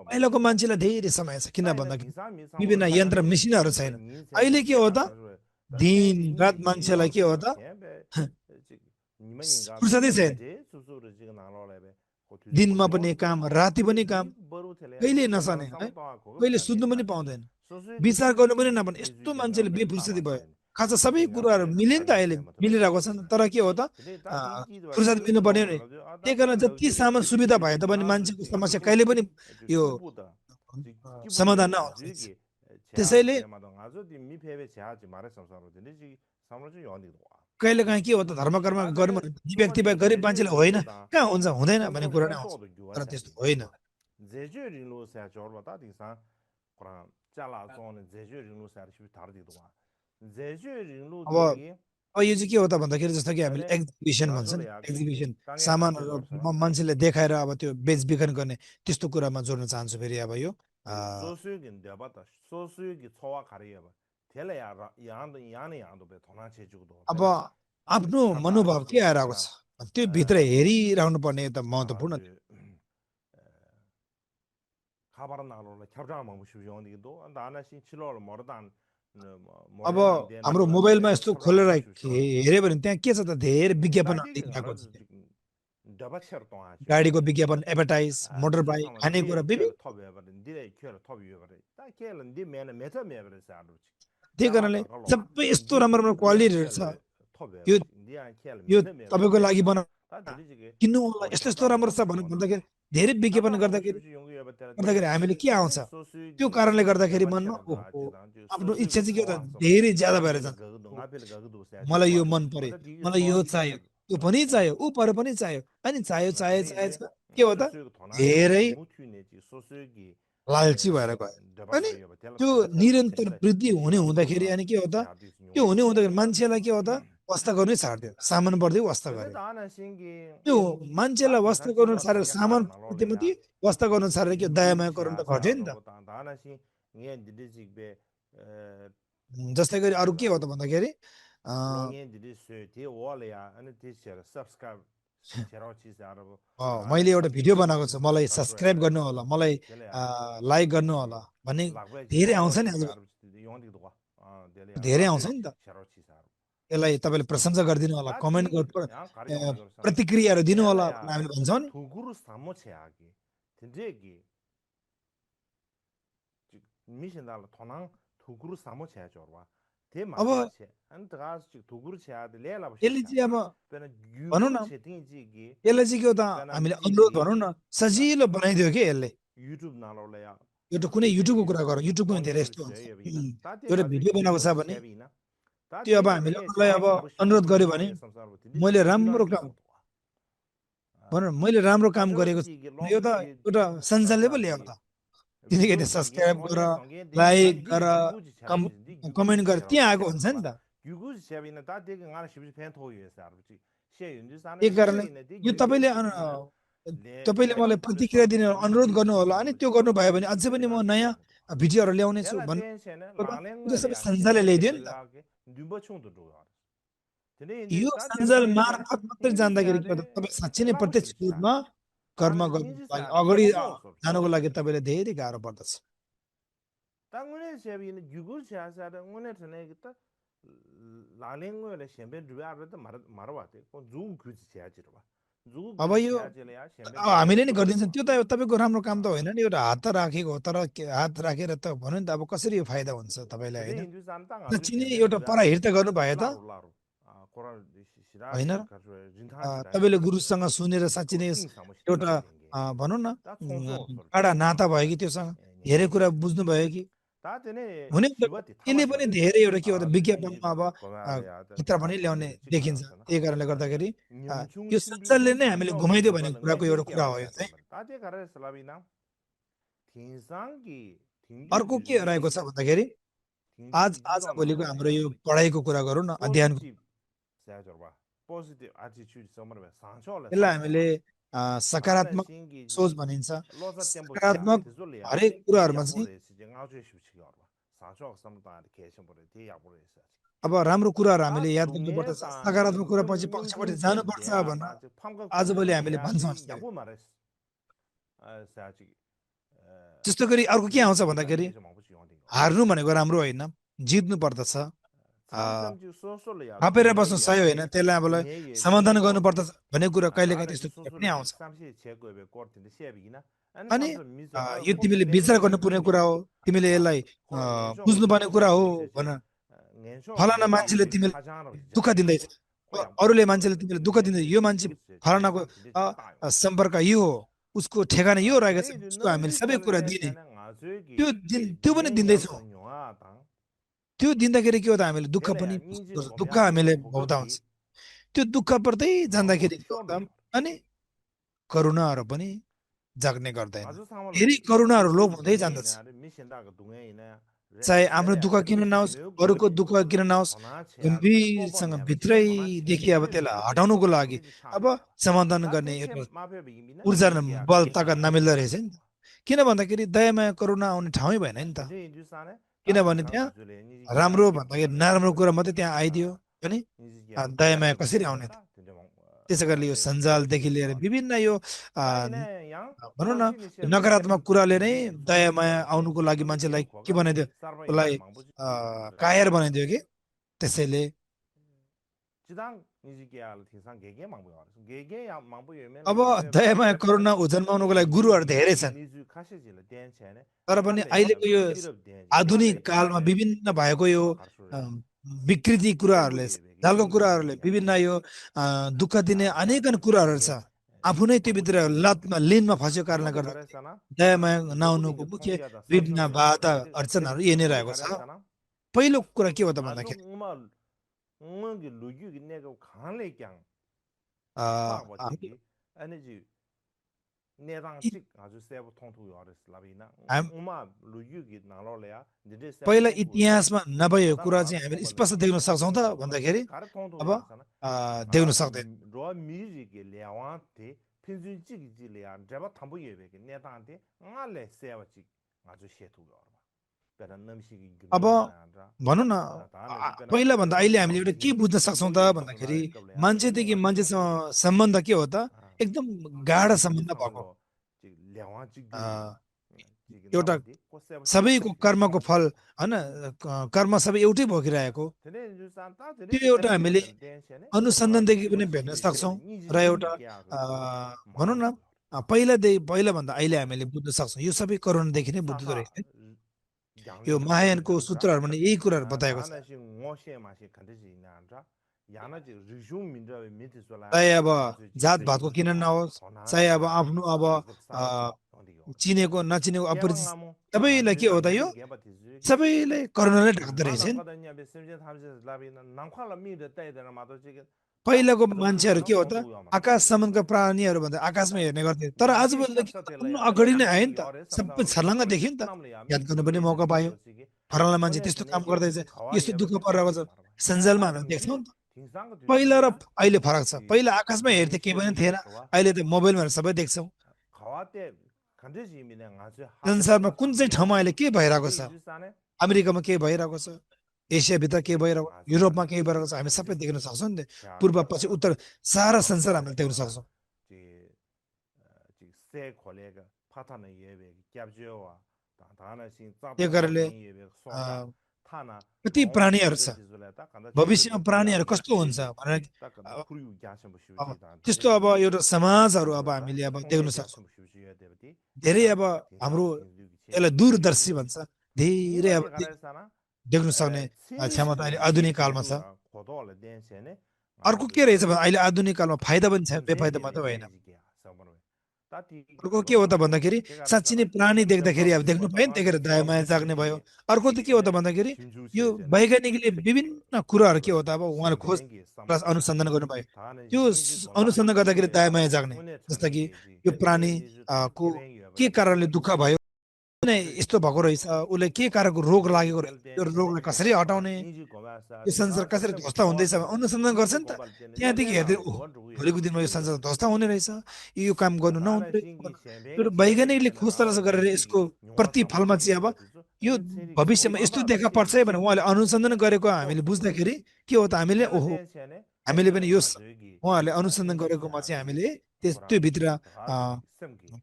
पहिलाको मान्छेलाई धेरै समय छ किन भन्दाखेरि विभिन्न यन्त्र मेसिनहरू छैन अहिले के हो त दिन रात मान्छेलाई के हो त फुर्सदै छैन दिनमा पनि काम राति पनि काम कहिले नसने है कहिले सुत्नु पनि पाउँदैन विचार गर्नु पनि नपर्ने यस्तो मान्छेले बेफुर्सदी भयो खास सबै कुराहरू मिले नि त अहिले मिलिरहेको छ तर के हो त फुर्सद मिल्नु पर्ने नि त्यही कारण जति सामान सुविधा भए तापनि मान्छेको समस्या कहिले पनि यो समाधान नहोस् त्यसैले कहिले काहीँ के हो त धर्म कर्म गर्नु व्यक्ति भए गरिब मान्छेले होइन कहाँ हुन्छ हुँदैन भन्ने कुरा नै आउँछ तर त्यस्तो होइन अब यो चाहिँ के हो त भन्दाखेरि जस्तो कि हामीले एक्जिबिसन भन्छ नि एक्जिबिसन सामानहरू मान्छेले देखाएर अब त्यो बेचबिखन गर्ने त्यस्तो कुरामा जोड्न चाहन्छु फेरि अब यो अब आफ्नो मनोभाव के आइरहेको छ त्यो भित्र हेरिरहनु पर्ने त महत्त्वपूर्ण अब हाम्रो मोबाइलमा यस्तो खोलेर हेऱ्यो भने त्यहाँ के छ त धेरै विज्ञापन दिइरहेको छ गाडीको विज्ञापन एडभर्टाइज मोटर बाइक खानेकुरा विभिन्न त्यही कारणले सबै यस्तो राम्रो राम्रो क्वालिटीहरू छ यो तपाईँको लागि किन्नु होला यस्तो यस्तो राम्रो छ भन्दाखेरि धेरै विज्ञापन गर्दाखेरि हामीले के आउँछ त्यो कारणले गर्दाखेरि मनमा आफ्नो इच्छा चाहिँ के हो त धेरै ज्यादा भएर जान्छ मलाई यो मन पर्यो मलाई यो चाहियो त्यो पनि चाहियो ऊ पर पनि चाहियो अनि चाहियो चाहियो चाहियो के हो त धेरै लालची भएर गयो अनि त्यो निरन्तर वृद्धि हुने हुँदाखेरि अनि के हो त त्यो हुने हुँदाखेरि मान्छेलाई के हो त वास्ता गर्नै छाड्थ्यो सामान बढ्दै वास्ता गर्यो त्यो मान्छेलाई वास्ता गर्नु छाडेर सामान मात्रै वास्ता गर्नु छाडेर के दयामाया गर्नु त घट्यो नि त जस्तै गरी अरू के हो त भन्दाखेरि मैले एउटा भिडियो बनाएको छु मलाई सब्सक्राइब गर्नु होला मलाई लाइक गर्नु होला भन्ने धेरै आउँछ नि धेरै आउँछ नि त यसलाई तपाईँले प्रशंसा गरिदिनु होला कमेन्ट प्रतिक्रियाहरू दिनु होला हामीले भन्छौँ नि अब यसले चाहिँ अब भनौँ न यसलाई चाहिँ के हो त हामीले अनुरोध भनौँ न सजिलो बनाइदियो कि यसले एउटा कुनै युट्युबको कुरा गरौँ युट्युबमा धेरै यस्तो हुन्छ एउटा भिडियो बनाएको छ भने त्यो अब हामीले उनलाई अब अनुरोध गर्यो भने मैले राम्रो काम गरेको छु यो त एउटा संसारले पो ल्यायो त किनकि सब्सक्राइब गर लाइक गर कमेन्ट गर त्यहाँ आएको हुन्छ नि त त्यही कारणले यो तपाईँले मलाई प्रतिक्रिया दिने अनुरोध गर्नु होला अनि त्यो गर्नुभयो भने अझै पनि म नयाँ भिडियोहरू ल्याउने छु भन्नु सबै संसारले ल्याइदियो नि त यो सञ्जाल मार्फत मात्रै जान्दाखेरि तपाईँ साँच्चै नै प्रत्यक्ष रूपमा कर्म गर्नु अगाडि जानको लागि तपाईँले धेरै गाह्रो पर्दछ अब यो हामीले नि गरिदिन्छ त्यो त तपाईँको राम्रो काम त होइन नि एउटा हात राखेको तर हात राखेर त भनौँ नि त अब कसरी यो फाइदा हुन्छ तपाईँलाई होइन साँच्चै नै एउटा पराहिर त गर्नु भयो त होइन तपाईँले गुरुसँग सुनेर साँच्चै नै एउटा भनौँ न टाढा नाता भयो कि त्योसँग धेरै कुरा बुझ्नु भयो कि हुने यसले पनि धेरै एउटा के हो त विज्ञापनमा अब खतरा पनि ल्याउने देखिन्छ त्यही कारणले गर्दाखेरि यो संसारले नै हामीले घुमाइदियो भन्ने कुराको एउटा कुरा हो यो चाहिँ अर्को के रहेको छ भन्दाखेरि आज भोलिको हाम्रो यो पढाइको कुरा गरौँ न अध्ययनको यसलाई हामीले सकारात्मक सोच भनिन्छ सकारात्मक हरेक कुराहरूमा चाहिँ अब राम्रो कुराहरू हामीले याद गर्नुपर्छ, 동네 다 सकारात्मक कुरा पछि पक्षपट्टि 능성된 जानुपर्छ 대야 भनेर 다 판각 आजभोलि हामीले 동네야 भन्छौँ 지 यसरी। 야고 말했어. 사지 त्यस्तो गरी अर्को के आउँछ 내가 भन्दाखेरि 이제 뭐 보지 용된 거. हार्नु भनेको राम्रो होइन, जित्नु पर्दछ। 참참지 소소를 야. थपेर बस्नु सही होइन, त्यसलाई अब समाधान गर्नुपर्दछ भन्ने कुरा कहिलेकाहीँ 알아 त्यस्तो 지 कुरा पनि 소소를 आउँछ। 30 제거에 꼬르는데 시합이기나. 아니 अनि 참참 미스 यो तिमीले विचार गर्नुपर्ने कुरा हो, तिमीले यसलाई बुझ्नुपर्ने कुरा हो भनेर फलाना मान्छेले तिमीले दुःख दिँदैछ, अरूले मान्छेले तिमीले दुःख दिँदैछ, यो मान्छे फलानाको सम्पर्क यो हो, उसको ठेगाना यो रहेको छ, उसको हामीले सबै कुरा दिने, त्यो पनि दिँदैछौँ। त्यो दिँदाखेरि के हो त, हामीले दुःख पनि दुःख हामीले भोग्दाउँछ। त्यो दुःख पर्दै जाँदाखेरि के हो त, अनि करुणाहरू पनि जाग्ने गर्दैन, फेरि करुणाहरू लोप हुँदै जान्दछ। चाहे आफ्नो दुःख किन नहोस्, अरूको दुःख किन नहोस्, गम्भीरसँग भित्रैदेखि अब त्यसलाई हटाउनुको लागि अब समाधान गर्ने एउटा ऊर्जा बल ताकत नमिल्दो रहेछ नि त। किन भन्दाखेरि दयामाया करुणा आउने ठाउँै भएन नि त, किनभने त्यहाँ राम्रो भन्दाखेरि नराम्रो कुरा मात्रै त्यहाँ आइदियो अनि दयामाया कसरी आउने त। त्यसै गरी यो सञ्जालदेखि लिएर विभिन्न यो भनौँ न नकारात्मक कुराले नै दयामाया आउनुको लागि मान्छेलाई के बनाइदियो, उसलाई कायर बनाइदियो कि। त्यसैले अब दयामाया करुणा जन्माउनुको लागि गुरुहरू धेरै छन्, तर पनि अहिलेको यो आधुनिक कालमा विभिन्न भएको यो विकृति कुराहरूले, जालको कुराहरूले, विभिन्न यो दुःख दिने अनेकन कुराहरू छ, आफू नै त्योभित्र लतमा लिनमा फँसेको कारणले गर्दा दयामाया नआउनुको मुख्य विघ्न बाधा अडचनहरू यही नै रहेको छ। पहिलो कुरा के हो त भन्दाखेरि पहिला इतिहासमा नभएको कुरा चाहिँ हामीले स्पष्ट देख्न सक्छौँ त भन्दाखेरि अब देख्न सक्दैन। अब भनौँ न पहिला भन्दा अहिले हामीले एउटा के बुझ्न सक्छौँ त भन्दाखेरि मान्छेदेखि मान्छेसँग सम्बन्ध के हो त, एकदम गाढा सम्बन्ध भएको, एउटा सबैको कर्मको फल होइन, कर्म सबै एउटै भोगिरहेको, त्यो एउटा हामीले अनुसन्धानदेखि पनि भेट्न सक्छौँ र एउटा भनौँ न पहिलाभन्दा अहिले हामीले बुझ्न सक्छौँ। यो सबै करुणादेखि नै बुझ्दो रहेछ। यो महायानको सूत्रहरूमा यही कुराहरू बताएको छ। चाहे अब जातभातको किन नहोस्, चाहे अब आफ्नो अब चिनेको नचिनेको अपरिचित, सबैलाई के हो त, यो सबैलाई करुणाले ढाक्दो रहेछ नि। पहिलाको मान्छेहरू के हो त, आकाशसम्मका प्राणीहरू भन्दा आकाशमा हेर्ने गर्थे, तर आजभोलि अगाडि नै आयो नि त, सबै छर्लङ्ग देख्यो नि त, याद गर्नु पनि मौका पायो, फलाना मान्छे त्यस्तो काम गर्दैछ, यस्तो दुःख परिरहेको छ, सञ्जालमा हामी देख्छौँ नि त। पहिला र अहिले फरक छ, पहिला आकाशमा हेर्थे केही पनि थिएन, अहिले त मोबाइलमा सबै देख्छौँ। संसारमा कुन चाहिँ ठाउँमा अहिले के भइरहेको छ, अमेरिकामा के भइरहेको छ, एसियाभित्र के भइरहेको, युरोपमा के भइरहेको छ, हामी सबै देख्न सक्छौँ नि त। पूर्व पछि उत्तर सारा संसार हामीले देख्न सक्छौँ। त्यो कारणले कति प्राणीहरू छ, भविष्यमा प्राणीहरू कस्तो हुन्छ भनेर त्यस्तो अब एउटा समाजहरू अब हामीले अब देख्न सक्छौँ। धेरै अब हाम्रो यसलाई दूरदर्शी भन्छ, धेरै अब देख्न सक्ने क्षमता अहिले आधुनिक कालमा छ। अर्को के रहेछ भने अहिले आधुनिक कालमा फाइदा पनि छ, बेफाइदा मात्रै होइन। अर्को के हो त भन्दाखेरि साँच्ची नै प्राणी देख्दाखेरि अब देख्नु भयो नि, देखेर दया माया जाग्ने भयो। अर्को त के हो त भन्दाखेरि यो वैज्ञानिकले विभिन्न कुराहरू के हो त अब उहाँले खोज प्लस अनुसन्धान गर्नुभयो, त्यो अनुसन्धान गर्दाखेरि दया माया जाग्ने, जस्तो कि यो प्राणी को के कारणले दुःख भयो, किन यस्तो भएको रहेछ, उसले के कारणको रोग लागेको रहेछ, त्यो रोगलाई कसरी हटाउने, यो संसार कसरी ध्वस्त हुँदैछ अनुसन्धान गर्छ नि त। त्यहाँदेखि हेर्दै ओहो भोलिको दिनमा यो संसार ध्वस्त हुने रहेछ, यो काम गर्नु नहुने रहेछ, त्यो वैज्ञानिकले खोज तलास गरेर यसको प्रतिफलमा चाहिँ अब यो भविष्यमा यस्तो देखा पर्छ है भनेर उहाँले अनुसन्धान गरेको हामीले बुझ्दाखेरि के हो त हामीले ओहो हामीले पनि यो उहाँहरूले अनुसन्धान गरेकोमा चाहिँ हामीले त्यो भित्र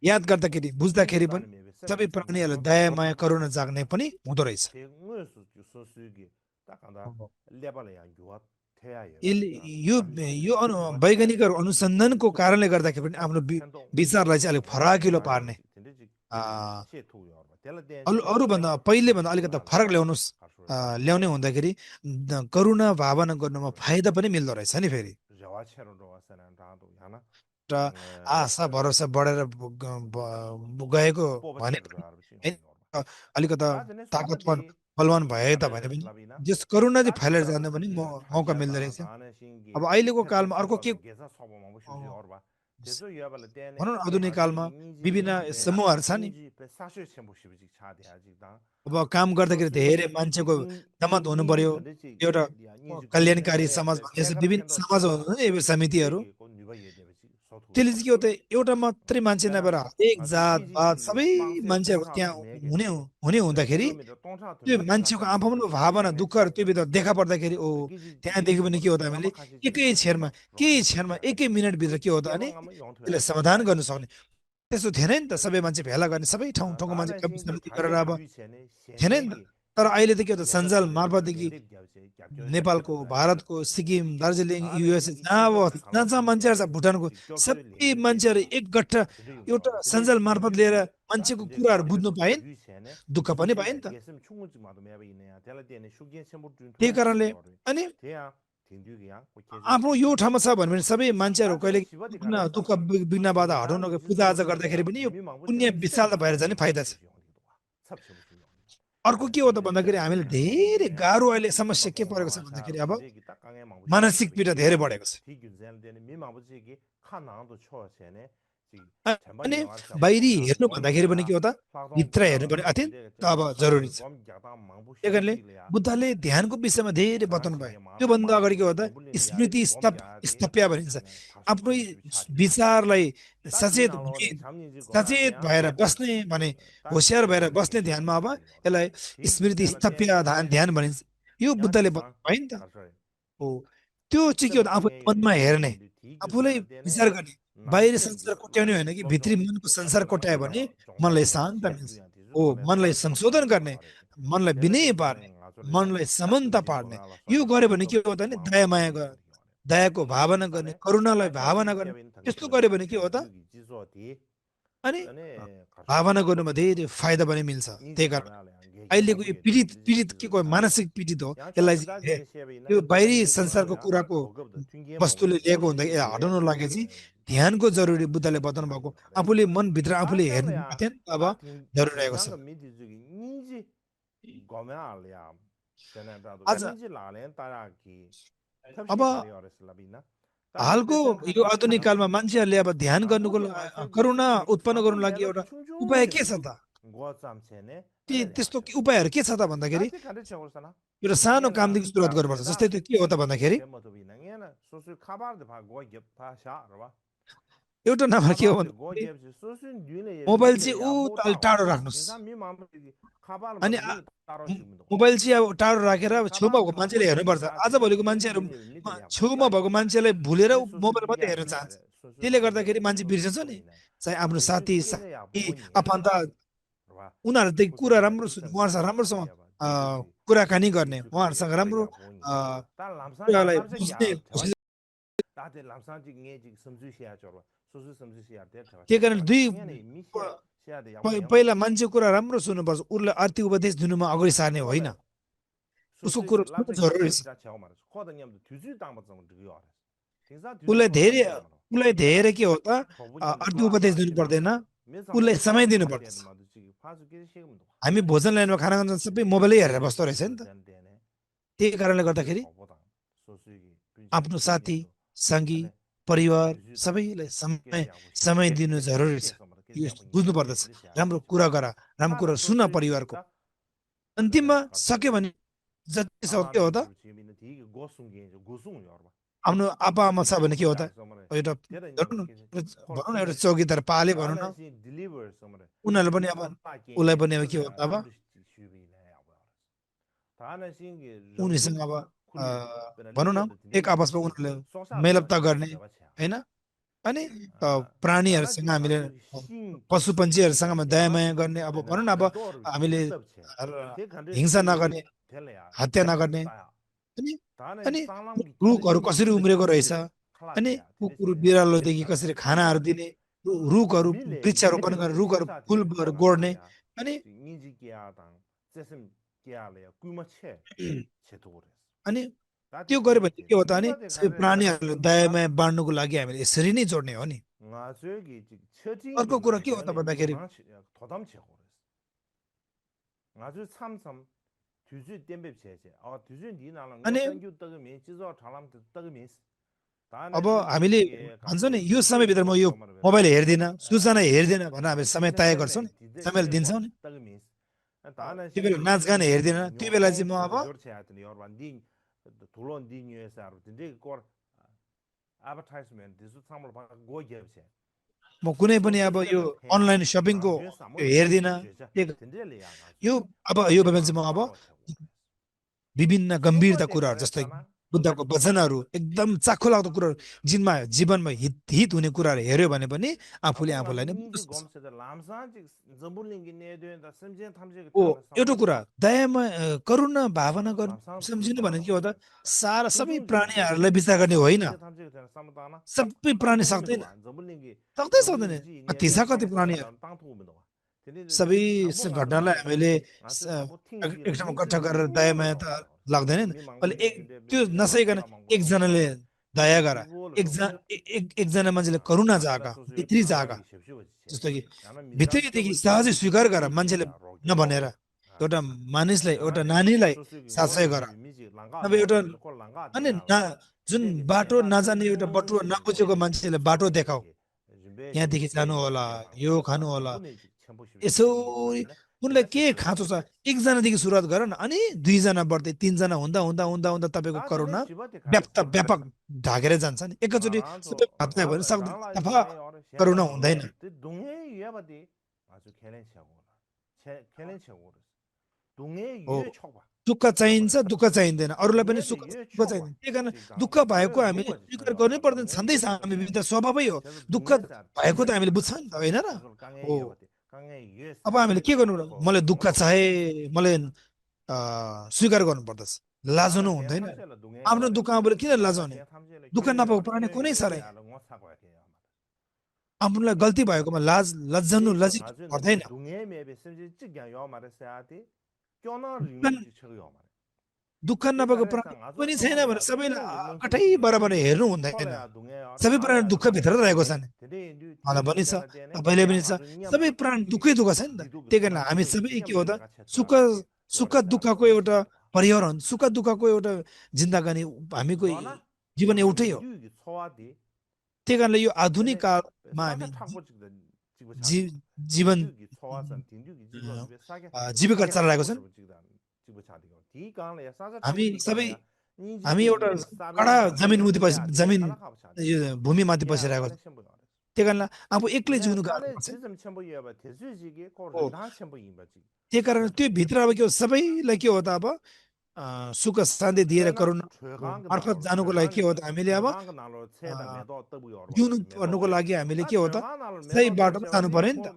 याद गर्दाखेरि बुझ्दाखेरि पनि सबै प्राणीहरूलाई दया माया करुणा जाग्ने पनि हुँदो रहेछ यसले यो यो वैज्ञानिकहरू अनुसन्धानको कारणले गर्दाखेरि पनि आफ्नो विचारलाई चाहिँ अलिक फराकिलो पार्ने अरूभन्दा पहिलेभन्दा अलिकति फरक ल्याउने हुँदाखेरि करुणा भावना गर्नुमा फाइदा पनि मिल्दो रहेछ नि फेरि र आशा भरोसा बढेर गएको भने अलिकता ताकतवान बलवान भए तापनि पनि जस करुणा चाहिँ फैलेर जान पनि मौका मिल्दो रहेछ अब अहिलेको कालमा अर्को के भनौँ न आधुनिक कालमा विभिन्न समूहहरू छ नि अब काम गर्दाखेरि धेरै मान्छेको जमत हुनु पर्यो एउटा कल्याणकारी समाज विभिन्न समाज समितिहरू त्यसले चाहिँ के हो त एउटा मात्रै मान्छे नभएर एक जात पात सबै मान्छेहरू त्यहाँ हुने हुँदाखेरि त्यो मान्छेको आफूमा भावना दुःखहरू त्यो भित्र देखा पर्दाखेरि ओ त्यहाँदेखि पनि के हो त हामीले केही क्षणमा एकै मिनटभित्र के हो त अनि त्यसलाई समाधान गर्न सक्ने त्यस्तो थिएन नि त सबै मान्छे भेला गर्ने सबै ठाउँको मान्छे गरेर अब थिएन नि त तर अहिले त के हो त सञ्जाल मार्फतदेखि नेपालको भारतको सिक्किम दार्जिलिङ युएसए जहाँ मान्छेहरू छ भुटानको सबै मान्छेहरू एकगट्ठा एउटा सञ्जाल मार्फत लिएर मान्छेको कुराहरू बुझ्नु पाए दुःख पनि पाए नि त त्यही कारणले अनि आफ्नो यो ठाउँमा छ भने सबै मान्छेहरू कहिले दुःख बिघ्न बाधा हटाउनको पूजा आजा गर्दाखेरि पनि यो पुण्य विशाल भएर जाने फाइदा छ अर्को के हो त भन्दाखेरि हामीले धेरै गाह्रो अहिले समस्या के परेको छ भन्दाखेरि अब मानसिक पीडा धेरै बढेको छ अनि बाहिरी हेर्नु भन्दाखेरि पनि के हो त भित्र हेर्नु पनि अत्यन्त अब जरुरी छ त्यही कारणले बुद्धले ध्यानको विषयमा धेरै बताउनु भयो त्योभन्दा अगाडि के हो त स्मृति स्थप्य भनिन्छ आफ्नो विचारलाई सचेत भएर बस्ने भने होसियार भएर बस्ने ध्यानमा अब यसलाई स्मृति स्थप्य ध्यान भनिन्छ यो बुद्धले भयो नि त हो त्यो चाहिँ के हो त आफू मनमा हेर्ने आफूलाई विचार गर्ने बाहिर संसार कोट्याउने होइन कि भित्री मनको संसार कोट्यायो भने मनलाई शान्त मिल्छ हो मनलाई संशोधन गर्ने मनलाई विनय पार्ने मनलाई समानता पार्ने यो गर्यो भने के हो त नि दया माया गर्ने दयाको भावना गर्ने करुणालाई भावना गर्ने त्यस्तो गर्यो भने के हो त अनि भावना गर्नुमा धेरै फाइदा पनि मिल्छ त्यही कारण अहिलेको यो पीडित के को मानसिक पीडित हो यसलाई यो बाहिरी संसारको कुराको वस्तुले ल्याएको हुँदा हटाउनु लागि चाहिँ ध्यानको जरुरी बुद्धले बताउनु भएको आफूले मनभित्र आफूले हेर्नु अत्यन्त अब जरुरी रहेको छ अब हालको यो आधुनिक कालमा मान्छेहरूले अब ध्यान गर्नुको करुणा उत्पन्न गर्नु लागि एउटा उपाय के छ त त्यस्तो उपायहरू के छ त भन्दाखेरि एउटा सानो कामदेखि सुरुवात गर्नुपर्छ जस्तै त्यो के हो त भन्दाखेरि एउटा नम्बर के हो मोबाइल चाहिँ टाढो राख्नुहोस् अनि मोबाइल चाहिँ अब टाढो राखेर छेउमा भएको मान्छेले हेर्नुपर्छ आजभोलिको मान्छेहरू छेउमा भएको मान्छेलाई भुलेर मोबाइल मात्रै हेर्न चाहन्छ त्यसले गर्दाखेरि मान्छे बिर्सन्छ नि चाहे आफ्नो साथी आफन्त उनीहरूदेखि कुरा राम्रो उहाँहरूसँग राम्रोसँग कुराकानी गर्ने उहाँहरूसँग राम्रो कुरालाई बुझ्ने त्यही कारण पहिला मान्छेको कुरा राम्रो सुन्नुपर्छ उसलाई आर्थिक उपदेश दिनुमा अगाडि सार्ने होइन उसको कुरो जरुरी छ उसलाई धेरै के हो त आर्थिक उपदेश दिनु पर्दैन उसलाई समय दिनु पर्छ हामी भोजन लाइनमा खाना खान्छ सबै मोबाइलै हेरेर बस्दो रहेछ नि त त्यही कारणले गर्दाखेरि आफ्नो साथी सङ्गी परिवार सबैलाई समय दिनु जरुरी छ यो बुझ्नु पर्दछ राम्रो कुरा गर राम्रो कुरा सुन परिवारको अन्तिममा सक्यो भने जति सक्यो हो त आफ्नो आप्पा आमा छ भने के हो त एउटा भनौँ न एउटा चौकीदार पाले भनौँ न उनीहरूले पनि अब उसलाई पनि अब के हो अब उनीसँग अब भनौँ न एक आपसमा उनीहरूले मेलप्ता गर्ने होइन अनि प्राणीहरूसँग हामीले पशु पन्छीहरूसँग दयामाया गर्ने अब भनौँ न अब हामीले हिंसा नगर्ने हत्या नगर्ने अनि अनि रुखहरू कसरी उम्रेको रहेछ अनि कुकुर बिरालोदेखि कसरी खानाहरू दिने रुखहरू वृक्षारोपण गर्ने रुखहरू फुलहरू गोड्ने अनि अनि त्यो गऱ्यो भने के हो त अनि सबै प्राणीहरूले दयामाया बाँड्नुको लागि हामीले यसरी नै जोड्ने हो नि अर्को कुरा के हो त भन्दाखेरि अनि अब हामीले भन्छौँ नि यो समयभित्र म यो मोबाइल हेर्दिनँ सूचना हेर्दिनँ भनेर हामी समय तय गर्छौँ नि समय दिन्छौँ नि त्यो बेला नाचगान हेर्दिनँ त्यो बेला चाहिँ म अब म कुनै पनि अब यो अनलाइन सपिङको हेर्दिनँ यो अब यो बेला चाहिँ म अब विभिन्न गम्भीरता कुराहरू जस्तै बुद्धको वचनहरू एकदम चाखो लाग्दो कुराहरू जीवनमा हित हुने कुराहरू हेऱ्यो भने पनि आफूले आफूलाई नै ओ एउटा कुरा दयामा करुणा भावना गर्नु सम्झिनु भने के हो त सारा सबै प्राणीहरूलाई विचार गर्ने होइन सबै प्राणी सक्दैन सक्दैन कति छ कति प्राणीहरू सबै घटनालाई हामीले एक ठाउँमा कट्ठा गरेर दयामाया त लाग्दैन नि अहिले त्यो नसकिकन एकजनाले दया गर एकजना मान्छेले करुणा जागा भित्री जागा जस्तो कि भित्रैदेखि सहजै स्वीकार गर मान्छेले नभनेर एउटा मानिसलाई एउटा नानीलाई साथै गर अब एउटा अनि जुन बाटो नजाने एउटा बटुवा नबुझेको मान्छेले बाटो देखाऊ यहाँदेखि जानु होला यो खानु होला यसो उनलाई के खाँचो छ एकजनादेखि सुरुवात गर न अनि दुईजना बढ्दै तिनजना हुँदा हुँदा हुँदा हुँदा तपाईँको करुणा व्यापक ढाकेर जान्छ नि एकैचोटि सबै भात्दै भयो भने सक्दैन सफा करुणा हुँदैन हो दुःख चाहिन्छ दुःख चाहिँदैन अरूलाई पनि सुख चाहिँदैन त्यही कारण दुःख भएको हामीले स्वीकार गर्नै पर्दैन छँदैछ हामी विविध स्वभावै हो दुःख भएको त हामीले बुझ्छ नि त होइन र हो अब हामीले के गर्नु मलाई दुःख चाहे मलाई स्वीकार गर्नु पर्दछ लाजनु हुँदैन आफ्नो दुःख आफूले किन लाजाउने दुःख नपाएको प्राणी कुनै छ र आफूलाई गल्ती भएकोमा लज्जनु लजित पर्दैन दुःख नपाएको प्राणी पनि छैन भने सबैलाई कठै बराबर हेर्नु हुँदैन सबै प्राणी दुःखभित्र रहेको छ नि मलाई पनि छ तपाईँले पनि छ सबै प्राणी दुःखै दुःख छ नि त त्यही कारण हामी सबै के हो त सुख दुःखको एउटा परिवार हुन्छ सुख दुःखको एउटा जिन्दगानी हामीको जीवन एउटै हो त्यही कारणले यो आधुनिक कालमा हामी जीवन जीविका चलाइरहेको छ हामी एउटा कडा जमिन भूमिमाथि बसिरहेको छ त्यही कारण आफू एक्लै जिउनु गाह्रो पर्छ त्यही कारण त्यो भित्र अब के हो सबैलाई के हो त अब सुख शान्ति दिएर करुणा मार्फत जानुको लागि के हो त हामीले अब जिउनु पर्नुको लागि हामीले के हो त सही बाटोमा जानु पर्यो नि त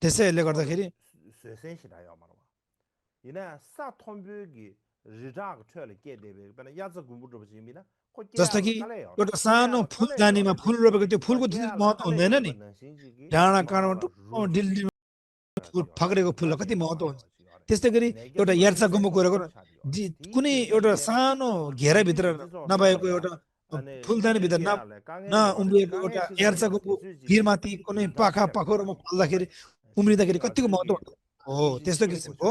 त्यसैले गर्दाखेरि जस्तो कि एउटा सानो फुलदानीमा फुल रोपेको त्यो फुलको महत्त्व हुँदैन नि डाँडा काँडामा फुल फक्रेको फुल कति महत्त्व हुन्छ त्यस्तै गरी एउटा यार्चा गुम्बो कुराको कुनै एउटा सानो घेराभित्र नभएको एउटा फुलदानीभित्र नउम्रिएको एउटा यार्चा गुम्बो भिरमाथि कुनै पाखोरमा फल्दाखेरि उम्रिँदाखेरि कतिको महत्त्व हो त्यस्तो किसिमको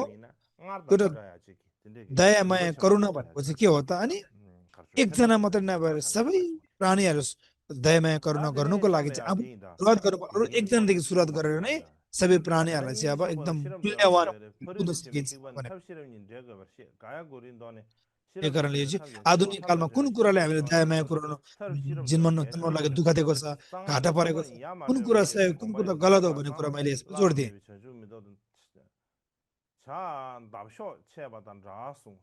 एउटा दया माया करुणा भनेको चाहिँ के हो त अनि एकजना मात्रै नभएर सबै प्राणीहरू दया माया करुणा गर्नुको लागि चाहिँ अब सुरुवात गर्नु एकजनादेखि सुरुवात गरेर नै सबै प्राणीहरूलाई चाहिँ अब एकदम मूल्यवान बुझ्न सकिन्छ त्यही कारणले यो चाहिँ आधुनिक कालमा कुन कुराले हामीले दया माया कुराउनु जन्माउनु लागि दुःख दिएको छ घाटा परेको छ कुन कुरा सही कुन कुरा गलत हो भन्ने कुरा मैले यसमा जोड दिएँ 자 답쇼 체바단 라송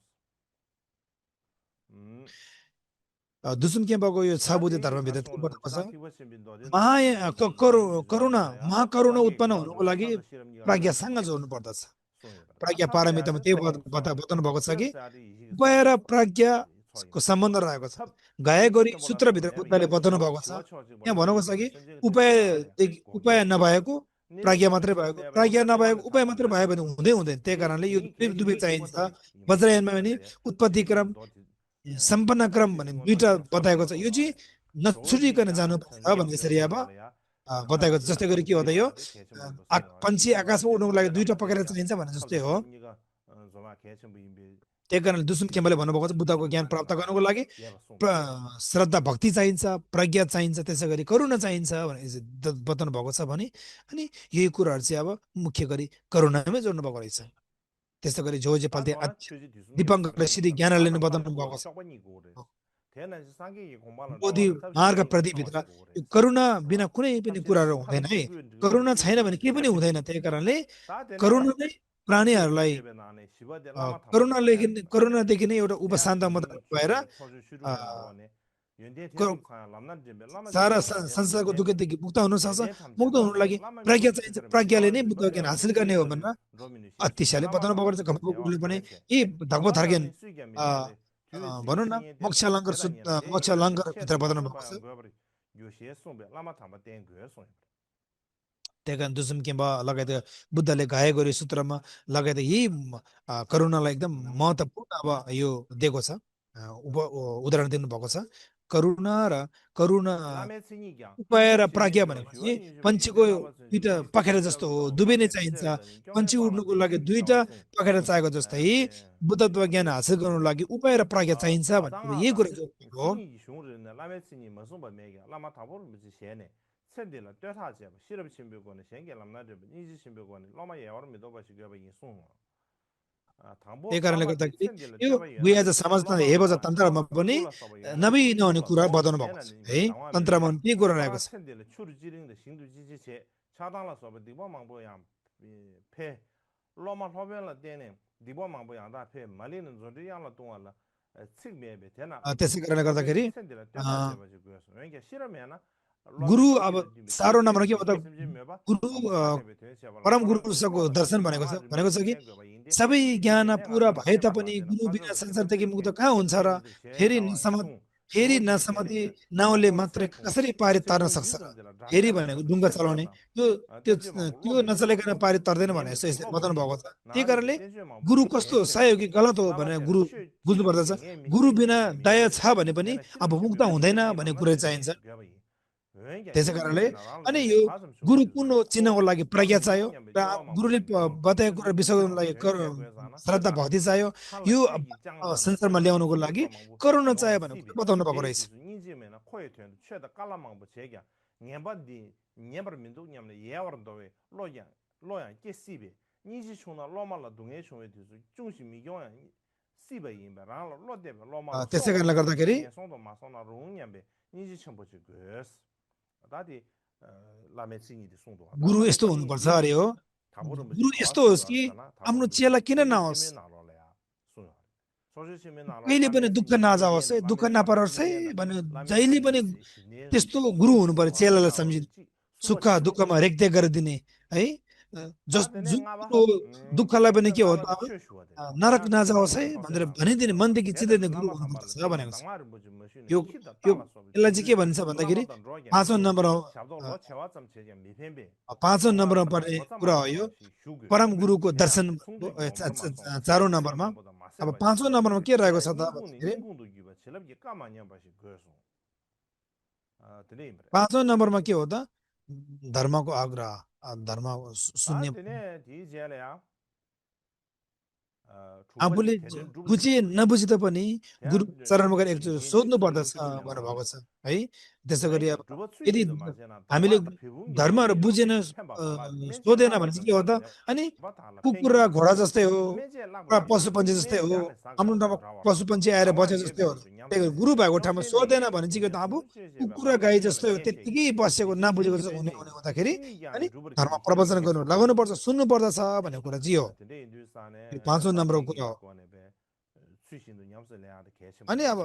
음 दुसुम के बाको यो साबुते 다디 धर्मभित्र के 가송을 बताएको छ 다티버신 너는 महा करुणा 이주나야 महाकरुणा उत्पन्न 사기 हुनुको 가송을 लागि 사자 실험니가 प्राज्ञासँग जोड्नु पर्दछ 송이다 다 प्राज्ञा पारमितमा 탑야를 त्यही 탑소 बताउनु भएको छ कि 탑야리 이식 उपाय र प्राज्ञाको 소이다 सम्बन्ध रहेको छ 탑 गए गरी 이식해 보라 सूत्रभित्र 소매 बुद्धले बताउनु भएको छ 시와 초지 यहाँ 보라 भनेको छ कि 선제 उपाय 되잖아 उपाय नभएको 니는 प्राज्ञा 소매 मात्रै भएको 시험대 प्राज्ञा नभएको 소원을 उपाय मात्रै भयो भने हुँदै हुँदैन त्यही कारणले यो दुवै चाहिन्छ वज्रयानमा भने उत्पत्ति क्रम सम्पन्न क्रम भने दुईटा बताएको छ यो चाहिँ नछुटिकन जानुपर्छ भने यसरी अब बताएको छ जस्तै गरी के हो त यो पन्छी आकाशमा उड्नुको लागि दुईटा पकेर चाहिन्छ भने जस्तै हो त्यही कारणले दुसुम खेम्बाले भन्नुभएको छ बुद्धको ज्ञान प्राप्त गर्नुको लागि श्रद्धा भक्ति चाहिन्छ प्रज्ञा चाहिन्छ त्यसै गरी करुणा चाहिन्छ भने बताउनु भएको छ भने अनि यही कुराहरू चाहिँ अब मुख्य गरी करुणामै जोड्नु भएको रहेछ त्यसै गरी जो जे पाल्थे दिपाङ्कर श्री ज्ञानले बताउनु भएको छ बोधि मार्ग प्रतिभित्र करुणा बिना कुनै पनि कुराहरू हुँदैन है करुणा छैन भने केही पनि हुँदैन त्यही कारणले करुणा नै प्राणीहरूलाई करुणादेखि नै एउटा उपशान्त मात्र भएर सारा संसारको दुःखदेखि मुक्त हुन सक्छ मुक्त हुनु लागि प्रज्ञा चाहिन्छ प्रज्ञाले नै बुद्ध ज्ञान हासिल गर्ने हो भनेर अतिशयले बताउनु भएको छ घमको पनि यी धर्म थर्केन भनौँ न मोक्ष लङ्गर भित्र बताउनु भएको छ त्यही कारण दुसुम किम्बा लगायत बुद्धले गाए गरे सूत्रमा लगायत यही करुणालाई एकदम महत्त्वपूर्ण अब यो दिएको छ उदाहरण दिनुभएको छ करुणा र उपाय र प्राज्ञा भनेको चाहिँ पन्छीको दुईटा पखेरा जस्तो हो दुवै नै चाहिन्छ पन्छी उड्नुको लागि दुईटा पखेरा चाहिएको जस्तै बुद्धत्व ज्ञान हासिल गर्नुको लागि उपाय र प्राज्ञा चाहिन्छ भनेको यही कुरा हो 샌딜라 떼타지 시럽 신비고는 생겨람나데 니지 신비고는 로마 예어로 믿어봐시게 봐 예송 त्यही कारणले गर्दाखेरि यो बुझाज समाजमा हेबज तन्त्रमा पनि नबी नहुने कुरा बताउनु भएको छ है तन्त्रमा पनि कुरा रहेको छ त्यसै कारणले गर्दाखेरि गुरु अब साह्रो नम्बर के हो त गुरु परम गुरुको दर्शन भनेको छ कि सबै ज्ञान पुरा भए तापनि गुरु बिना संसारदेखि मुक्त कहाँ हुन्छ र फेरि नसमति नाउले मात्रै कसरी पारी तार्न सक्छ फेरि भनेको डुङ्गा चलाउने त्यो नचलेकन पारी तर्दैन भने यसो बताउनु भएको छ त्यही कारणले गुरु कस्तो सहयोगी गलत हो भनेर गुरु बुझ्नु पर्दछ गुरु बिना दया छ भने पनि अब मुक्त हुँदैन भन्ने कुरा चाहिन्छ त्यसै कारणले अनि यो गुरु कुन चिन्हको लागि प्रज्ञा चाहियो र गुरुले बताएको कुरा विश्वास लागि श्रद्धा भक्ति चाहियो यो संसारमा ल्याउनुको लागि करुणा चाहियो भने बताउनु भएको रहेछ त्यसै कारणले गर्दाखेरि गुरु यस्तो हुनुपर्छ अरे हो गुरु यस्तो होस् कि आफ्नो चेला किन नहोस् कहिले पनि दुःख नजाओस् है दुःख नपरोस् है भने जहिले पनि त्यस्तो गुरु हुनु पर्यो चेलालाई सम्झि सुख दुःखमा रेखदेख गरिदिने है दुःखलाई पनि के हो त नरक नजाओस् है भनेर भनिदिने मनदेखि चिन्दिने गुरु हुनुपर्छ भनेको छ यो यसलाई चाहिँ के भन्छ भन्दाखेरि पाँचौं नम्बरमा पर्ने कुरा हो यो परम गुरुको दर्शन चारौं नम्बरमा अब पाँचौं नम्बरमा के रहेको छ त पाँचौं नम्बरमा के हो त धर्मको आग्रह धर्म सुन्ने आफूले बुझे नबुझे तापनि गुरु चरणमा गएर एकचोटि सोध्नु पर्दछ भन्नुभएको छ है त्यसै गरी अब यदि हामीले धर्महरू बुझेन सोधेन भने चाहिँ के हो त अनि कुकुर घोडा जस्तै हो पशु पन्छी जस्तै हो हाम्रो ठाउँमा पशु पन्छी आएर बचे जस्तै हो त्यही गुरु भएको ठाउँमा सोधेन भने चाहिँ के त अब कुकुर गाई जस्तो त्यत्तिकै बसेको नबुझेको जस्तो हुने हुने हुँदाखेरि अनि धर्म प्रवचन गर्नु लगाउनु पर्छ सुन्नु पर्दछ भन्ने कुरा चाहिँ हो यो पाँचौँ नम्बरको कुरा हो अनि अब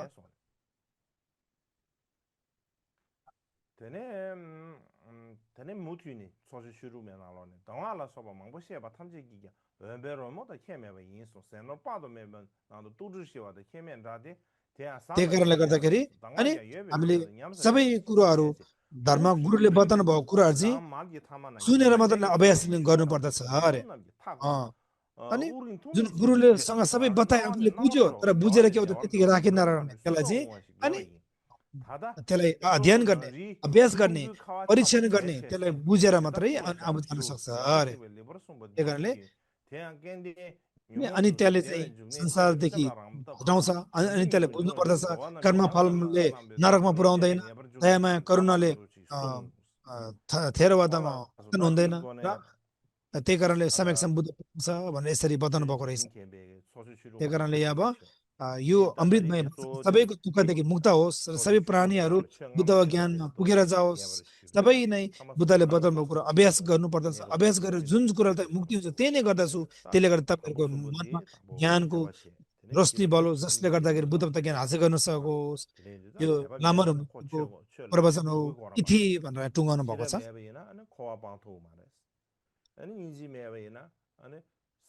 tene mutu ni soji shuru me na lo ne dangwa la so ba mang bo xie ba tam ji gi ya be ro mo da xie me ba yin so sen no pa do me ba na do du zhi xie wa de xie me ra de त्यही कारणले गर्दाखेरि अनि हामीले सबै कुराहरू धर्म गुरुले बताउनु भएको कुराहरू चाहिँ सुनेर मात्र अभ्यास गर्नु पर्दछ अरे अनि जुन गुरुले सँग सबै बताए आफूले बुझ्यो तर बुझेर के हो त त्यतिकै राखेन त्यसलाई चाहिँ अनि त्यसलाई अध्ययन गर्ने अभ्यास गर्ने परीक्षण गर्ने त्यसलाई बुझेर मात्रै अब जान सक्छ अरे त्यही कारणले अनि त्यसले चाहिँ संसारदेखि हटाउँछ अनि त्यसले बुझ्नु पर्दछ कर्मफलले नरकमा पुर्याउँदैन दयामा करुणाले थेरवादमा हुँदैन र त्यही कारणले समयक्षम बुद्ध छ भनेर यसरी बताउनु भएको रहेछ त्यही कारणले अब यो अमृतमय सबैको दुःखदेखि मुक्त होस् र सबै प्राणीहरू बुद्धको ज्ञानमा पुगेर जाओस् सबै नै बुद्धले बताउनु भएको कुरा अभ्यास गर्नुपर्दछ अभ्यास गरेर जुन कुरा त मुक्ति हुन्छ त्यही नै गर्दछु त्यसले गर्दा तपाईँहरूको मनमा ज्ञानको रोशनी बलो जसले गर्दाखेरि बुद्धको ज्ञान हासिल गर्न सकोस् यो लामो प्रवचन हो तिथि भनेर टुङ्गाउनु भएको छ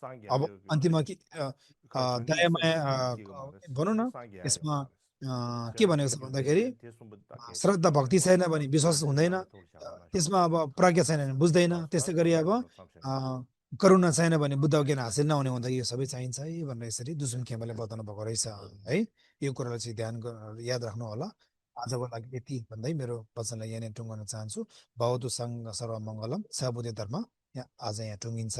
अब अन्तिममा दयामाया भनौँ न यसमा के भनेको छ भन्दाखेरि श्रद्धा भक्ति छैन भने विश्वास हुँदैन त्यसमा अब प्रज्ञा छैन भने बुझ्दैन त्यस्तै गरी अब करुणा छैन भने बुद्धको ज्ञान हासिल नहुने हुँदा यो सबै चाहिन्छ है भनेर यसरी दुसुम खेमाले बताउनु भएको रहेछ है यो कुरालाई चाहिँ ध्यान याद राख्नु होला आजको लागि यति भन्दै मेरो वचनलाई यहाँनिर टुङ्गाउन चाहन्छु भवतु सङ्घ सर्वमङ्गलम सबुद्धि धर्म आज यहाँ टुङ्गिन्छ